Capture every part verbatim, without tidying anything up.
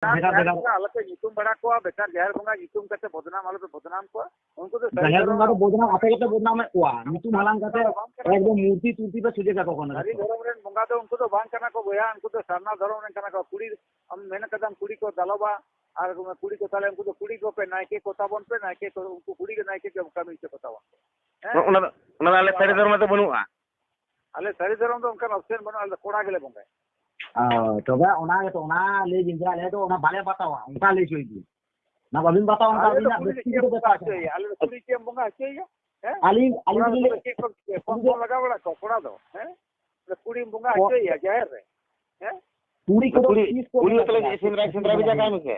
ᱵᱷᱮᱜᱟᱨ ᱵᱷᱮᱜᱟᱨ ᱵᱷᱮᱜᱟᱨ ᱵᱚᱸᱜᱟ ᱟᱞᱚᱯᱮ ᱧᱩᱛᱩᱢ ᱵᱟᱲᱟ ᱠᱚᱣᱟ, ᱵᱮᱠᱟᱨ ᱡᱟᱦᱮᱨ ᱵᱚᱸᱜᱟ ᱧᱩᱛᱩᱢ ᱠᱟᱛᱮ ᱵᱚᱫᱱᱟᱢ ᱟᱞᱚᱯᱮ ᱵᱚᱫᱱᱟᱢ ᱠᱚᱣᱟ᱾ ᱩᱱᱠᱩ ᱫᱚ ᱥᱟᱹᱨᱤ ᱡᱟᱦᱮᱨ ᱫᱷᱚᱨᱚᱢ ᱵᱚᱸᱜᱟ ᱫᱚ ᱨᱮᱱ ᱵᱚᱫᱱᱟᱢ ᱟᱯᱮ ᱜᱮᱯᱮ ᱵᱚᱫᱱᱟᱢᱮᱫ ᱠᱚᱣᱟ, ᱧᱩᱛᱩᱢ ᱦᱟᱞᱟᱝ ᱠᱟᱛᱮ ᱵᱟᱝ ᱠᱟᱱᱟ᱾ ᱮᱠᱫᱚᱢ ᱢᱩᱨᱛᱤ ᱛᱩᱨᱛᱤ ᱯᱮ ᱥᱚᱡᱷᱮ ᱠᱟᱠᱚ ᱠᱟᱱᱟ᱾ ᱥᱟᱹᱨᱤ ᱫᱷᱚᱨᱚᱢ ᱨᱮᱱ ᱵᱚᱸᱜᱟ ᱫᱚ ᱩᱱᱠᱩ ᱫᱚ ᱵᱟᱝ ᱠᱟᱱᱟ ᱠᱚ ᱵᱚᱭᱦᱟ, ᱩᱱᱠᱩ ᱫᱚ ᱥᱟᱨᱱᱟ ᱫᱷᱚᱨᱚᱢ ᱨᱮᱱ ᱠᱟᱱᱟ ᱠᱚ᱾ ᱠᱩᱲᱤ ᱟᱢ ᱢᱮᱱ ᱠᱟᱫᱟᱢ ᱠᱩᱲᱤ ᱠᱚ ᱫᱟᱞᱚᱵᱟ, ᱟᱨ ᱠᱩᱲᱤ ᱠᱚ ᱛᱟᱦᱚᱞᱮ ᱩᱱᱠᱩ ᱫᱚ ᱠᱩᱲᱤ ᱠᱚᱯᱮ ᱱᱟᱭᱠᱮ ᱠᱚ ᱛᱟᱵᱚᱱ ᱯᱮ, ᱱᱟᱭᱠᱮ ᱠᱚ ᱩᱱᱠᱩ ᱠᱩᱲᱤ ᱜᱮ ᱱᱟᱭᱠᱮ ᱠᱚ ᱠᱟᱹᱢᱤ ᱦᱚᱪᱚ ᱠᱚ ᱛᱟᱵᱚᱱ ᱯᱮ᱾ ᱦᱮᱸ? ᱚᱱᱟ ᱫᱚ, ᱚᱱᱟ ᱫᱚ ᱟᱞᱮ ᱥᱟᱹᱨᱤ ᱫᱷᱚᱨᱚᱢ ᱨᱮᱫᱚ ᱵᱟᱹᱱᱩᱜᱼᱟ᱾ ᱟᱞᱮ ᱥᱟᱹᱨᱤ ᱫᱷᱚᱨᱚᱢ ᱫᱚ ᱚᱱᱠᱟᱱ ᱚᱯᱥᱮᱱ ᱵᱟᱹᱱᱩᱜᱼᱟ, ᱟᱞᱮ ᱫᱚ ᱠᱚᱲᱟ ᱜᱮᱞᱮ ᱵᱚᱸᱜᱟᱭᱟ᱾ ᱚ, ᱛᱚᱵᱮ ᱚᱱᱟ ᱜᱮᱛᱚ, ᱚᱱᱟ ᱞᱟᱹᱭ ᱵᱤᱱ ᱥᱮ, ᱟᱞᱮ ᱫᱚ ᱚᱱᱟ ᱵᱟᱞᱮ ᱵᱟᱛᱟᱣᱟ, ᱚᱱᱠᱟ ᱞᱟᱹᱭ ᱦᱚᱪᱚᱭ ᱵᱤᱱ᱾ ᱚᱱᱟ ᱵᱟᱵᱤᱱ ᱵᱟᱛᱟᱣᱟ, ᱚᱱᱠᱟ ᱟᱞᱮ ᱫᱚ ᱟᱹᱵᱤᱱᱟᱜ ᱠᱩᱲᱤ ᱫᱚ ᱵᱮᱠᱛᱤᱜᱚᱛᱚ ᱪᱮᱫ ᱮᱢ ᱵᱮᱯᱟᱨ ᱵᱚᱸᱜᱟ ᱠᱟᱱᱟ᱾ ᱦᱚᱪᱚᱭᱮᱭᱟ? ᱟᱞᱮ ᱫᱚ ᱠᱩᱲᱤ ᱪᱮᱫ ᱮᱢ ᱵᱚᱸᱜᱟ ᱦᱚᱪᱚᱭᱮᱭᱟ? ᱦᱮᱸ? ᱟᱹᱞᱤᱧ, ᱟᱹᱞᱤᱧ ᱠᱚᱲᱟ ᱫᱚ ᱫᱚᱞᱤᱧ ᱛᱚᱵᱮ ᱞᱟᱹᱭ, ᱪᱮᱫ ᱠᱚ, ᱪᱮᱫ ᱠᱚ ᱟᱹᱞᱤᱧ ᱫᱚ ᱞᱟᱜᱟᱣ ᱵᱟᱲᱟ ᱠᱚᱣᱟ ᱠᱚᱲᱟ ᱫᱚ? ᱦᱮᱸ? ᱟᱫᱚ ᱠᱩᱲᱤᱢ ᱵᱚᱸᱜᱟ ᱠᱚ-, ᱦᱚᱪᱚᱭᱮᱭᱟ ᱡᱟᱦᱮᱨ ᱨᱮ? ᱦᱮᱸ? ᱠᱩᱲᱤ ᱠᱚᱫᱚ ᱠᱩᱲᱤ, ᱛᱤᱥ ᱠᱚ ᱠᱩᱲᱤ ᱵᱚᱸᱜᱟ ᱛᱟᱦᱞᱮ ᱠᱮᱫᱟ? ᱪᱮᱫ ᱥᱮᱸᱫᱽᱨᱟ, ᱪᱮᱫ ᱥᱮᱸᱫᱽᱨᱟ ᱠᱷᱟᱹᱛᱤᱨ ᱵᱷᱮᱡᱟ ᱵᱚᱸᱜᱟ ᱠᱟᱭ ᱠᱮᱫᱟ? ᱢᱮᱥᱮ᱾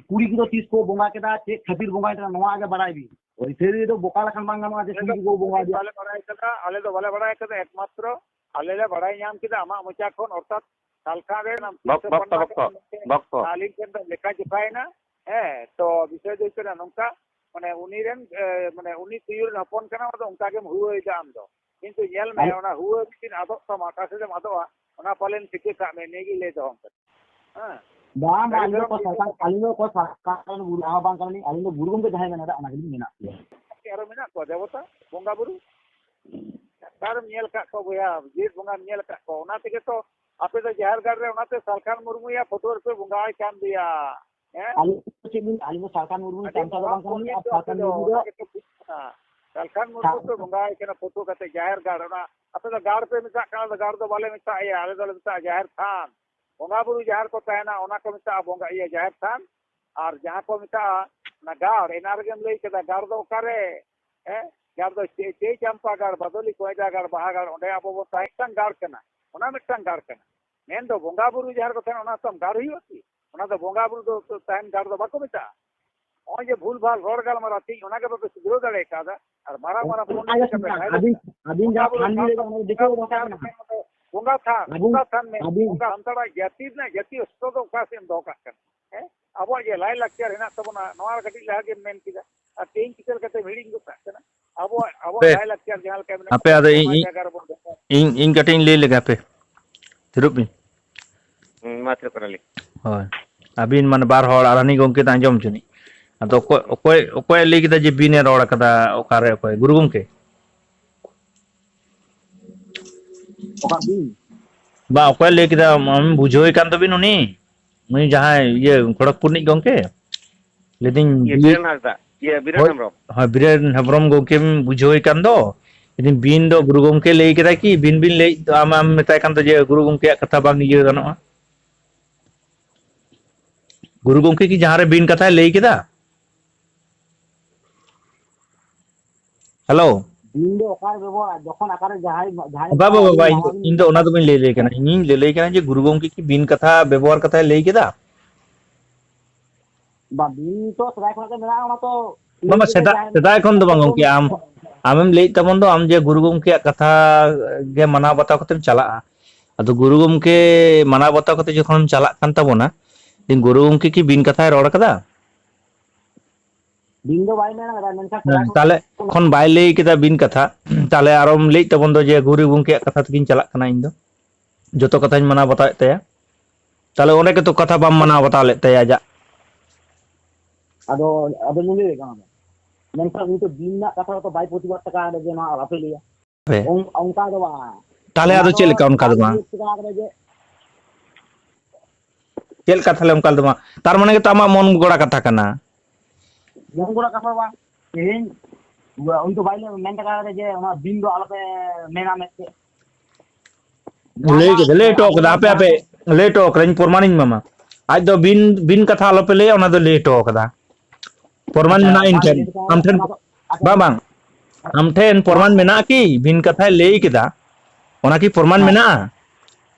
ᱠᱩᱲᱤ ᱠᱚᱫᱚ ᱛᱤᱥ ᱠᱚ ᱵᱚᱸᱜᱟ ᱠᱮᱫᱟ, ᱪᱮᱫ ᱠᱷᱟᱹᱛᱤᱨ ᱵᱚᱸᱜᱟ ᱠᱮᱫᱟ, ᱱᱚᱣᱟ ᱟᱜᱮ ᱵᱟᱲᱟᱭ ᱵᱤᱱ᱾ ᱟᱹᱛᱷᱟᱹᱲᱤ ᱫᱚ ᱵᱚᱠᱟ ᱞᱮᱠᱷᱟᱱ ᱵᱟᱝ ᱜᱟᱱᱚᱜᱼᱟ ᱡᱮ ᱟᱞᱮ ᱠᱩᱲᱤ ᱫᱚ ᱠᱚᱠᱚ ᱵᱚᱸᱜᱟ ᱠᱮᱫᱟ᱾ ᱵᱟᱞᱮ ᱵᱟᱲᱟᱭ ᱠᱟᱫᱟ, ᱟᱞᱮ ᱫᱚ ᱵᱟᱞᱮ ᱵᱟᱲᱟᱭ ᱠᱟᱫᱟ, ᱮᱠᱢᱟᱛᱨᱚ ᱟᱞᱮ ᱞᱮ ᱵᱟᱲᱟᱭ ᱧᱟᱢ ᱠᱮᱫᱟ ᱟᱢᱟᱜ ᱢᱚᱪᱟ ᱠᱷᱚᱱ, ᱚᱨᱛᱷᱟᱛ ᱥᱟᱞᱠᱷᱟᱱ ᱨᱮ ᱵᱚᱠ-, ᱵᱚᱠᱛᱚ, ᱵᱚᱠᱛᱚ, ᱵᱚᱠᱛᱚ᱾ ᱟᱹᱞᱤᱧ ᱴᱷᱮᱱ ᱫᱚ ᱞᱮᱠᱷᱟ ᱡᱚᱠᱷᱟᱭᱮᱱᱟ᱾ ᱦᱮᱸ, ᱛᱚ ᱵᱤᱥᱚᱭ ᱫᱚ ᱦᱩᱭᱩᱜ ᱠᱟᱱᱟ ᱱᱚᱝᱠᱟ, ᱢᱟᱱᱮ ᱩᱱᱤ ᱨᱮᱱ, ᱮ, ᱢᱟᱱᱮ ᱩᱱᱤ ᱛᱩᱭᱩ ᱨᱮᱱ ᱦᱚᱯᱚᱱ ᱠᱟᱱᱟ, ᱚᱱᱟ ᱫᱚ ᱚᱱᱠᱟ ᱜᱮᱢ ᱦᱩᱣᱟᱹᱭᱮᱫᱟ ᱟᱢ ᱫᱚ᱾ ᱠᱤᱱᱛᱩ ᱧᱮᱞ ᱢᱮ, ᱟᱞ- ᱚᱱᱟ ᱦᱩᱣᱟᱹ ᱢᱤᱫ ᱫᱤᱱ ᱟᱫᱚᱜ ᱛᱟᱢᱟ, ᱚᱠᱟ ᱥᱮᱫ ᱮᱢ ᱟᱫᱚᱜᱼᱟ, ᱚᱱᱟ ᱯᱟᱞᱮᱱ ᱴᱷᱤᱠᱟᱹ ᱠᱟᱜ ᱢᱮ, ᱱᱤᱭᱟᱹ ᱜᱮ ᱞᱟᱹᱭ ᱫᱚᱦᱚ ᱠᱟᱫᱟ᱾ ᱦᱮᱸ᱾ ᱵᱟᱝ, ᱵᱟᱝ, ᱥᱟᱹᱨᱤ ᱟᱹᱞᱤᱧ ᱫᱚ ᱫᱷᱚᱨᱚᱢ ᱚᱠᱚᱭ ᱨᱮᱱ ᱥᱟᱨᱠᱟᱨ, ᱠᱟᱱᱟ᱾ ᱟᱹᱞᱤᱧ ᱫᱚ ᱚᱠᱚᱭ ᱥᱟᱨᱠᱟᱨ ᱨᱮᱱ ᱜᱩᱨᱩ, ᱟᱨ ᱵᱟᱝ ᱠᱟᱱᱟᱞᱤᱧ, ᱟᱹᱞᱤᱧ ᱫᱚ ᱜᱩᱨᱩ ᱜᱚᱢᱠᱮ ᱡᱟᱦᱟᱸᱭ ᱢᱮᱱᱟᱭ ᱠᱟᱫᱮ, ᱚᱱᱟ ᱜᱮᱞᱤᱧ ᱢᱮᱱᱟᱜ ᱞᱤᱧᱟ᱾ ᱟᱨᱚ ᱢᱮᱱᱟᱜ ᱠᱚᱣᱟ ᱫᱮᱵᱚᱛᱟ, ᱵᱚᱸᱜᱟ ᱵᱩᱨᱩ? ᱚᱠᱟᱨᱮᱢ ᱧᱮᱞ ᱟᱠᱟᱫ ᱠᱚᱣᱟ ᱵᱚᱭᱦᱟ? ᱡᱮ ᱵᱚᱸᱜᱟᱢ ᱧᱮᱞ ᱟᱠᱟᱫ ᱠᱚᱣᱟ, ᱚᱱᱟ ᱛᱮᱜᱮ ᱛᱚ ᱟᱯᱮ ᱫᱚ ᱡᱟᱦᱮᱨ ᱜᱟᱲ ᱨᱮ ᱚᱱᱟᱛᱮ ᱥᱟᱞᱠᱷᱟᱱ ᱢᱩᱨᱢᱩᱭᱟ ᱯᱷᱳᱴᱳ ᱨᱮᱯᱮ ᱵᱚᱸᱜᱟᱭ ᱠᱟᱱ ᱫᱚᱭᱟ᱾ ᱦᱮᱸ? ᱟᱹᱞᱤᱧ ᱫᱚ ᱪᱮᱫ ᱵᱤᱱ, ᱟᱹᱞᱤᱧ ᱫᱚ ᱥᱟᱞᱠᱷᱟᱱ ᱢᱩᱨᱢᱩ ᱟᱹᱰᱤ ᱪᱟᱢᱴᱟ ᱫᱚ ᱢᱚᱦᱟ ᱵᱟᱝ ᱠᱟᱱᱟᱞᱤᱧ, ᱯᱚᱱᱰᱤᱛ ᱟᱨ ᱫᱚ ᱟᱯᱮ ᱥᱟᱞᱠᱷᱟᱱ ᱫᱚ, ᱢᱩᱨᱢᱩ ᱫᱚ ᱚᱱᱟ ᱜᱮᱛᱚ ᱵᱩᱡᱷᱟᱹᱜ ᱠᱟᱱᱟ᱾ ᱥᱟᱞᱠᱷᱟᱱ ᱢᱩᱨᱢᱩ ᱥᱟ- ᱯᱮ ᱵᱚᱸᱜᱟᱭ ᱠᱟᱱᱟ ᱯᱷᱳᱴᱳ ᱠᱟᱛᱮ ᱡᱟᱦᱮᱨ ᱜᱟᱲ, ᱚᱱᱟ ᱟᱯᱮ ᱫᱚ ᱜᱟᱲ ᱯᱮ ᱢᱮᱛᱟᱜ ᱠᱟᱱᱟ, ᱟᱞᱮ ᱫᱚ ᱜᱟᱲ ᱫᱚ ᱵᱟᱞᱮ ᱢᱮᱛᱟᱜᱼᱟ, ᱟᱞᱮ ᱫᱚᱞᱮ ᱢᱮᱛᱟᱜᱼᱟ ᱡᱟᱦᱮᱨ ᱛᱷᱟᱱ᱾ ᱵᱚᱸᱜᱟ ᱵᱩᱨᱩ ᱡᱟᱦᱟᱸ ᱨᱮᱠᱚ ᱛᱟᱦᱮᱱᱟ, ᱚᱱᱟ ᱠᱚ ᱢᱮᱛᱟᱜᱼᱟ ᱵᱚᱸᱜᱟ, ᱤᱭᱟᱹ, ᱡᱟᱦᱮᱨ ᱛᱷᱟᱱ᱾ ᱟᱨ ᱡᱟᱦᱟᱸ ᱠᱚ ᱢᱮᱛᱟᱜᱼᱟ ᱚᱱᱟ ᱜᱟᱲ, ᱮᱱᱟ ᱨᱮᱜᱮᱢ ᱞᱟᱹᱭ ᱠᱮᱫᱟ, ᱜᱟᱲ ᱫᱚ ᱚᱠᱟᱨᱮ? ᱦᱮᱸ? ᱜᱟᱲ ᱫᱚ ᱪᱮ-, ᱪᱟᱹᱭ ᱪᱟᱢᱯᱟ ᱜᱟᱲ, ᱵᱟᱫᱚᱞᱤ ᱠᱚᱭᱰᱟ ᱜᱟᱲ, ᱵᱟᱦᱟ ᱜᱟᱲ, ᱚᱸᱰᱮ ᱟᱵᱚ ᱵᱚᱱ ᱛᱟᱦᱮᱸ ᱢᱤᱫᱴᱟᱝ ᱜᱟᱲ ᱠᱟᱱᱟ, ᱚᱱᱟ ᱢᱤᱫᱴᱟᱝ ᱜᱟᱲ ᱠᱟᱱᱟ᱾ ᱢᱮᱱᱫᱚ ᱵᱚᱸᱜᱟ ᱵᱩᱨᱩ ᱡᱟᱦᱟᱸ ᱨᱮᱠᱚ ᱛᱟᱦᱮᱱᱟ, ᱚᱱᱟ ᱛᱟᱢ ᱜᱟᱲ ᱦᱩᱭᱩᱜᱼᱟ ᱠᱤ? ᱚᱱᱟ ᱫᱚ ᱵᱚᱸᱜᱟ ᱵᱩᱨᱩ ᱫᱚ ᱛᱟᱦᱮᱱ ᱜᱟᱲ ᱫᱚ ᱵᱟᱠᱚ ᱢᱮᱛᱟᱜᱼᱟ᱾ ᱱᱚᱜᱼᱚᱭ ᱡᱮ ᱵᱷᱩᱞ ᱵᱷᱟᱞ ᱨᱚᱲ ᱜᱟᱞᱢᱟᱨᱟᱣ, ᱴᱷᱤᱠ ᱚᱱᱟ ᱜᱮ ᱵᱟᱯᱮ ᱥᱩᱫᱷᱨᱟᱹᱣ ᱫᱟᱲᱮ ᱠᱟᱣᱫᱟ᱾ ᱟᱨ ᱢᱟᱨᱟᱝ ᱢᱟᱨᱟᱝ ᱯᱚᱱᱰᱤᱛ ᱟᱹᱵᱤᱱ ᱞᱮᱠᱟ ᱯᱮ ᱡᱟᱦᱟᱸ ᱵᱷᱟᱭᱨᱟᱞ ᱟᱹᱵᱤᱱ ᱠᱟᱱᱟ᱾ ᱡᱟᱦᱟᱸ ᱵᱚᱸᱜᱟ ᱯᱷᱟᱱᱰᱤ ᱵᱩᱨᱩ ᱨᱮ ᱚᱱᱟ ᱫᱤᱠᱩ ᱵᱷᱟᱥᱟ ᱠᱟᱱᱟ᱾ ᱵᱚᱸᱜᱟ ᱛᱷᱟᱱ, ᱟᱹᱵᱤᱱ, ᱵᱚᱸᱜᱟ ᱛᱷᱟᱱ ᱢᱮ, ᱟᱹᱵᱤᱱ ᱵᱚᱸᱜᱟ ᱥᱟᱱᱛᱟᱲᱟᱜ ᱡᱟᱹᱛᱤ ᱨᱮᱱᱟᱜ ᱡᱟᱹᱛᱤ ᱚᱥᱴᱨᱚ ᱫᱚ ᱚᱠᱟ ᱥᱮᱫ ᱮᱢ ᱫᱚᱦᱚ ᱠᱟᱜ ᱠᱟᱱᱟ? ᱦᱮᱸ? ᱟᱵᱚᱣᱟᱜ ᱡᱮ ᱞᱟᱭ ᱞᱟᱠᱪᱟᱨ ᱦᱮᱱᱟᱜ ᱛᱟᱵᱚᱱᱟ, ᱱᱚᱣᱟ ᱠᱟᱹᱴᱤᱡ ᱞᱟᱦᱟ ᱜᱮᱢ ᱢᱮᱱ ᱠᱮᱫᱟ᱾ ᱟᱨ ᱛᱮᱦᱮᱧ ᱪᱤᱠᱟᱹ ᱞᱮᱠᱟᱛᱮᱢ ᱦᱤᱲᱤᱧ ᱜᱚᱫ ᱠᱟᱜ ᱠᱟᱱᱟ? ᱟᱵᱚᱣᱟᱜ, ᱟᱵᱚᱣᱟᱜ ᱦᱟᱯᱮ, ᱞᱟᱭ ᱞᱟᱠᱪᱟᱨ ᱡᱟᱦᱟᱸ ᱞᱮᱠᱟ ᱢᱮᱱᱟᱜ ᱦᱟᱯᱮ, ᱛᱟᱵᱚᱱᱟ, ᱟᱫᱚ ᱚᱱᱟ ᱤᱧ, ᱤᱧ, ᱡᱟᱭᱜᱟ ᱨᱮᱵᱚᱱ ᱫᱚᱦᱚ᱾ ᱤᱧ, ᱤᱧ ᱠᱟᱹᱴᱤᱡ ᱤᱧ ᱞᱟᱹᱭ ᱞᱮᱜᱮ, ᱦᱟᱯᱮ᱾ ᱛᱷᱤᱨᱚᱜ ᱵᱤᱱ᱾ ᱦᱩᱸ, ᱢᱟ ᱛᱷᱤᱨᱚᱜ ᱠᱟᱱᱟᱞᱤᱧ᱾ ᱦᱳᱭ᱾ ᱟᱹᱵᱤᱱ ᱢᱟᱱᱮ ᱵᱟᱨ ᱦᱚᱲ ᱟᱨ ᱦᱟᱹᱱᱤ ᱜᱚᱢᱠᱮ ᱫᱚ ᱟᱸᱡᱚᱢ ᱦᱚᱪᱚᱱᱤᱡ᱾ ᱟᱫᱚ ᱚᱠᱚᱭ, ᱚᱠᱚᱭ, ᱚᱠᱚᱭᱮ ᱞᱟᱹᱭ ᱠᱮᱫᱟ ᱡᱮ ᱵᱤᱱ ᱮ ᱨᱚᱲ ᱠᱟᱫᱟ? ᱚᱠᱟᱨᱮ ᱚᱠᱚᱭ? ᱜᱩᱨᱩ ᱜᱚᱢᱠᱮ? ᱚᱠᱟ ᱵᱤᱱ? ᱵᱟ, ᱚᱠᱚᱭᱮ ᱞᱟᱹᱭ ᱠᱮᱫᱟ? ᱟᱢ ᱵᱩᱡᱷᱟᱹᱣ ᱠᱟᱱ ᱛᱟᱵᱤᱱ ᱩᱱᱤ? ᱩᱱᱤ ᱡᱟᱦᱟᱸᱭ ᱤᱭᱟᱹ ᱠᱷᱚᱲᱚᱜᱽᱯᱩᱨ ᱨᱤᱱᱤᱡ ᱜᱚᱢᱠᱮ? ᱞᱟᱹᱭᱫᱟᱹᱧ ᱤᱭᱟᱹ ᱵᱤ-, ᱵᱤᱨᱮᱱ ᱦᱟᱸᱥᱫᱟ, ᱤᱭᱟᱹ ᱵᱤᱨᱮᱱ ᱦᱳᱭ, ᱦᱮᱢᱵᱨᱚᱢ᱾ ᱦᱳᱭ, ᱵᱤᱨᱮᱱ ᱦᱮᱢᱵᱨᱚᱢ ᱜᱚᱢᱠᱮᱢ ᱵᱩᱡᱷᱟᱹᱣ ᱠᱟᱱ ᱫᱚ᱾ ᱞᱟᱹᱭᱫᱟᱹᱧ ᱵᱤᱱ ᱫᱚ ᱜᱩᱨᱩ ᱜᱚᱢᱠᱮ ᱞᱟᱹᱭ ᱠᱮᱫᱟ ᱠᱤ? ᱵᱤᱱ ᱵᱤᱱ ᱞᱟᱹᱭ ᱫᱚ, ᱟᱢ, ᱟᱢ ᱢᱮᱛᱟᱭ ᱠᱟᱱ ᱫᱚ ᱡᱮ ᱜᱩᱨᱩ ᱜᱚᱢᱠᱮᱭᱟᱜ ᱠᱟᱛᱷᱟ ᱵᱟᱝ ᱤᱭᱟᱹ ᱜᱟᱱᱚᱜᱼᱟ᱾ ᱜᱩᱨᱩ ᱜᱚᱢᱠᱮ ᱠᱤ ᱡᱟᱦᱟᱸᱨᱮ ᱵᱤᱱ ᱠᱟᱛᱷᱟᱭ ᱞᱟᱹᱭ ᱠᱮᱫᱟ? ᱦᱮᱞᱳ᱾ ᱵᱤᱱ ᱫᱚ ᱚᱠᱟᱨᱮ ᱵᱮᱵᱚᱦᱟᱨᱟ? ᱡᱚᱠᱷᱚᱱ ᱚᱠᱟᱨᱮ ᱡᱟᱦᱟᱸᱭ, ᱡᱟᱦᱟᱸᱭ ᱵᱟᱵᱟ, ᱵᱟᱵᱟ, ᱤᱧ ᱫᱚ, ᱤᱧ ᱫᱚ ᱚᱱᱟ ᱫᱚ ᱵᱟᱹᱧ ᱞᱟᱹᱭ, ᱞᱟᱹᱭ ᱠᱟᱱᱟ᱾ ᱤᱧᱤᱧ ᱞᱟᱹᱭ, ᱞᱟᱹᱭ ᱠᱟᱱᱟ ᱡᱮ ᱜᱩᱨᱩ ᱜᱚᱢᱠᱮ ᱠᱤ ᱵᱤᱱ ᱠᱟᱛᱷᱟ ᱵᱮᱵᱚᱦᱟᱨ ᱠᱟᱛᱷᱟᱭ ᱞᱟᱹᱭ ᱠᱮᱫᱟ? ᱵᱟ, ᱵᱤᱱ ᱛᱚ ᱥᱮᱫᱟᱭ ᱠᱷᱚᱱᱟᱜ ᱜᱮ ᱢᱮᱱᱟᱜᱼᱟ, ᱚᱱᱟ ᱛᱚ ᱞᱟᱹᱭ ᱵᱟᱵᱟ, ᱠᱮᱫᱟ ᱥᱮᱫᱟᱭ, ᱡᱟᱦᱟᱸᱭ ᱥᱮᱫᱟᱭ ᱠᱷᱚᱱ ᱫᱚ ᱵᱟᱝ ᱜᱚᱢᱠᱮ, ᱟᱢ, ᱟᱢᱮᱢ ᱞᱟᱹᱭᱮᱫ ᱛᱟᱵᱚᱱ ᱫᱚ ᱟᱢ ᱡᱮ ᱜᱩᱨᱩ ᱜᱚᱢᱠᱮᱭᱟᱜ ᱠᱟᱛᱷᱟ ᱜᱮ ᱢᱟᱱᱟᱣ ᱵᱟᱛᱟᱣ ᱠᱟᱛᱮᱢ ᱪᱟᱞᱟᱜᱼᱟ᱾ ᱟᱫᱚ ᱜᱩᱨᱩ ᱜᱚᱢᱠᱮ ᱢᱟᱱᱟᱣ ᱵᱟᱛᱟᱣ ᱠᱟᱛᱮ ᱡᱚᱠᱷᱚᱱᱮᱢ ᱪᱟᱞᱟᱜ ᱠᱟᱱ ᱛᱟᱵᱚᱱᱟ, ᱜᱩᱨᱩ ᱜᱚᱢᱠᱮ ᱠᱤ ᱵᱤᱱ ᱠᱟᱛᱷᱟᱭ ᱨᱚᱲ ᱠᱟᱫᱟ? ᱵᱤᱱ ᱫᱚ ᱵᱟᱭ ᱢᱮᱱ ᱠᱟᱫᱟ, ᱢᱮᱱᱠᱷᱟᱱ ᱦᱮᱸ, ᱥᱮᱫᱟᱭ ᱠᱷᱚᱱ ᱛᱟᱦᱞᱮ ᱠᱷᱚᱱ ᱵᱟᱭ ᱞᱟᱹᱭ ᱠᱮᱫᱟ ᱵᱤᱱ ᱠᱟᱛᱷᱟ, ᱛᱟᱦᱞᱮ ᱟᱨᱚᱢ ᱞᱟᱹᱭᱮᱫ ᱛᱟᱵᱚᱱ ᱫᱚ ᱡᱮ ᱜᱩᱨᱩ ᱜᱚᱢᱠᱮᱭᱟᱜ ᱠᱟᱛᱷᱟ ᱛᱮᱜᱤᱧ ᱪᱟᱞᱟᱜ ᱠᱟᱱᱟ ᱤᱧ ᱫᱚ, ᱡᱚᱛᱚ ᱠᱟᱛᱷᱟᱧ ᱢᱟᱱᱟᱣ ᱵᱟᱛᱟᱣᱮᱫ ᱛᱟᱭᱟ᱾ ᱛᱟᱦᱞᱮ ᱚᱸᱰᱮ ᱜᱮᱛᱚ ᱠᱟᱛᱷᱟ ᱵᱟᱢ ᱢᱟᱱᱟᱣ ᱵᱟᱛᱟᱣ ᱞᱮᱫ ᱛᱟᱭᱟ ᱟᱡᱟᱜ᱾ ᱟᱫᱚ, ᱟᱫᱚ ᱞᱤᱧ ᱞᱟᱹᱭ ᱠᱟᱱᱟ, ᱢᱮᱱᱠᱷᱟᱱ ᱩᱱᱤ ᱛᱚ ᱵᱤᱱ ᱨᱮᱱᱟᱜ ᱠᱟᱛᱷᱟ ᱫᱚ ᱵᱟᱭ ᱯᱨᱚᱛᱤᱵᱟᱫ ᱟᱠᱟᱫᱟ ᱡᱮ ᱱᱚᱣᱟ ᱟᱞᱚᱯᱮ ᱞᱟᱹᱭᱟ᱾ ᱯᱮ᱾ ᱚᱱ-, ᱚᱱᱠᱟ ᱫᱚ ᱵᱟᱝ᱾ ᱛᱟᱦᱞᱮ ᱚᱱᱟ ᱟᱫᱚ ᱫᱚ ᱪᱮᱫ ᱞᱮᱠᱟ ᱚᱱᱠᱟ ᱫᱚ ᱵᱟᱭ ᱵᱟᱝ? ᱞᱟᱹᱭ ᱟᱠᱟᱫᱟ ᱡᱮ ᱪᱮᱫ ᱞᱮᱠᱟ ᱛᱟᱦᱞᱮ ᱚᱱᱠᱟ ᱫᱚ ᱵᱟᱝ? ᱛᱟᱨ ᱢᱟᱱᱮ ᱜᱮᱛᱚ ᱟᱢᱟᱜ ᱢᱚᱱ ᱜᱚᱲᱟ ᱠᱟᱛᱷᱟ ᱠᱟᱱᱟ᱾ ᱢᱚᱱ ᱜᱚᱲᱟ ᱠᱟᱛᱷᱟ ᱵᱟᱝ᱾ ᱛᱮᱦᱮᱧ ᱩᱱᱤ ᱫᱚ ᱵᱟᱭ ᱞᱟᱹᱭ, ᱢᱮᱱ ᱦᱚᱴᱚ ᱠᱟᱫᱟ ᱡᱮ ᱚᱱᱟ ᱵᱤᱱ ᱫᱚ ᱟᱞᱚᱯᱮ ᱢᱮᱱᱟ ᱢᱮᱱᱛᱮ᱾ ᱞᱟᱹᱭ ᱠᱮᱫᱟ, ᱞᱟᱹᱭ ᱦᱚᱴᱚ ᱠᱟᱫᱟ, ᱦᱟᱯᱮ, ᱦᱟᱯᱮ, ᱞᱟᱹᱭ ᱦᱚᱴᱚ ᱠᱟᱫᱟ, ᱤᱧ ᱯᱨᱚᱢᱟᱱᱤᱧ ᱮᱢᱟᱢᱟ᱾ ᱟᱡ ᱫᱚ ᱵᱤᱱ, ᱵᱤᱱ ᱠᱟᱛᱷᱟ ᱟᱞᱚᱯᱮ ᱞᱟᱹᱭᱟ, ᱚᱱᱟ ᱫᱚ ᱞᱟᱹᱭ ᱦᱚᱴᱚ ᱠᱟᱫᱟ᱾ ᱯᱨᱚᱢᱟᱱ ᱟᱪᱪᱷᱟ, ᱢᱮᱱᱟᱜᱼᱟ ᱤᱧ ᱵᱟᱝ ᱴᱷᱮᱱ᱾ ᱞᱟᱹᱭ ᱠᱟᱫᱟ, ᱟᱢ ᱴᱷᱮᱱ, ᱚᱱᱟ ᱫᱚ, ᱟᱪᱪᱷᱟ, ᱵᱟᱝ, ᱵᱟᱝ᱾ ᱟᱢ ᱴᱷᱮᱱ ᱯᱨᱚᱢᱟᱱ ᱢᱮᱱᱟᱜᱼᱟ ᱠᱤ? ᱵᱤᱱ ᱠᱟᱛᱷᱟᱭ ᱞᱟᱹᱭ ᱠᱮᱫᱟ, ᱚᱱᱟ ᱠᱤ ᱯᱨᱚᱢᱟᱱ ᱦᱮᱸ᱾ ᱢᱮᱱᱟᱜᱼᱟ?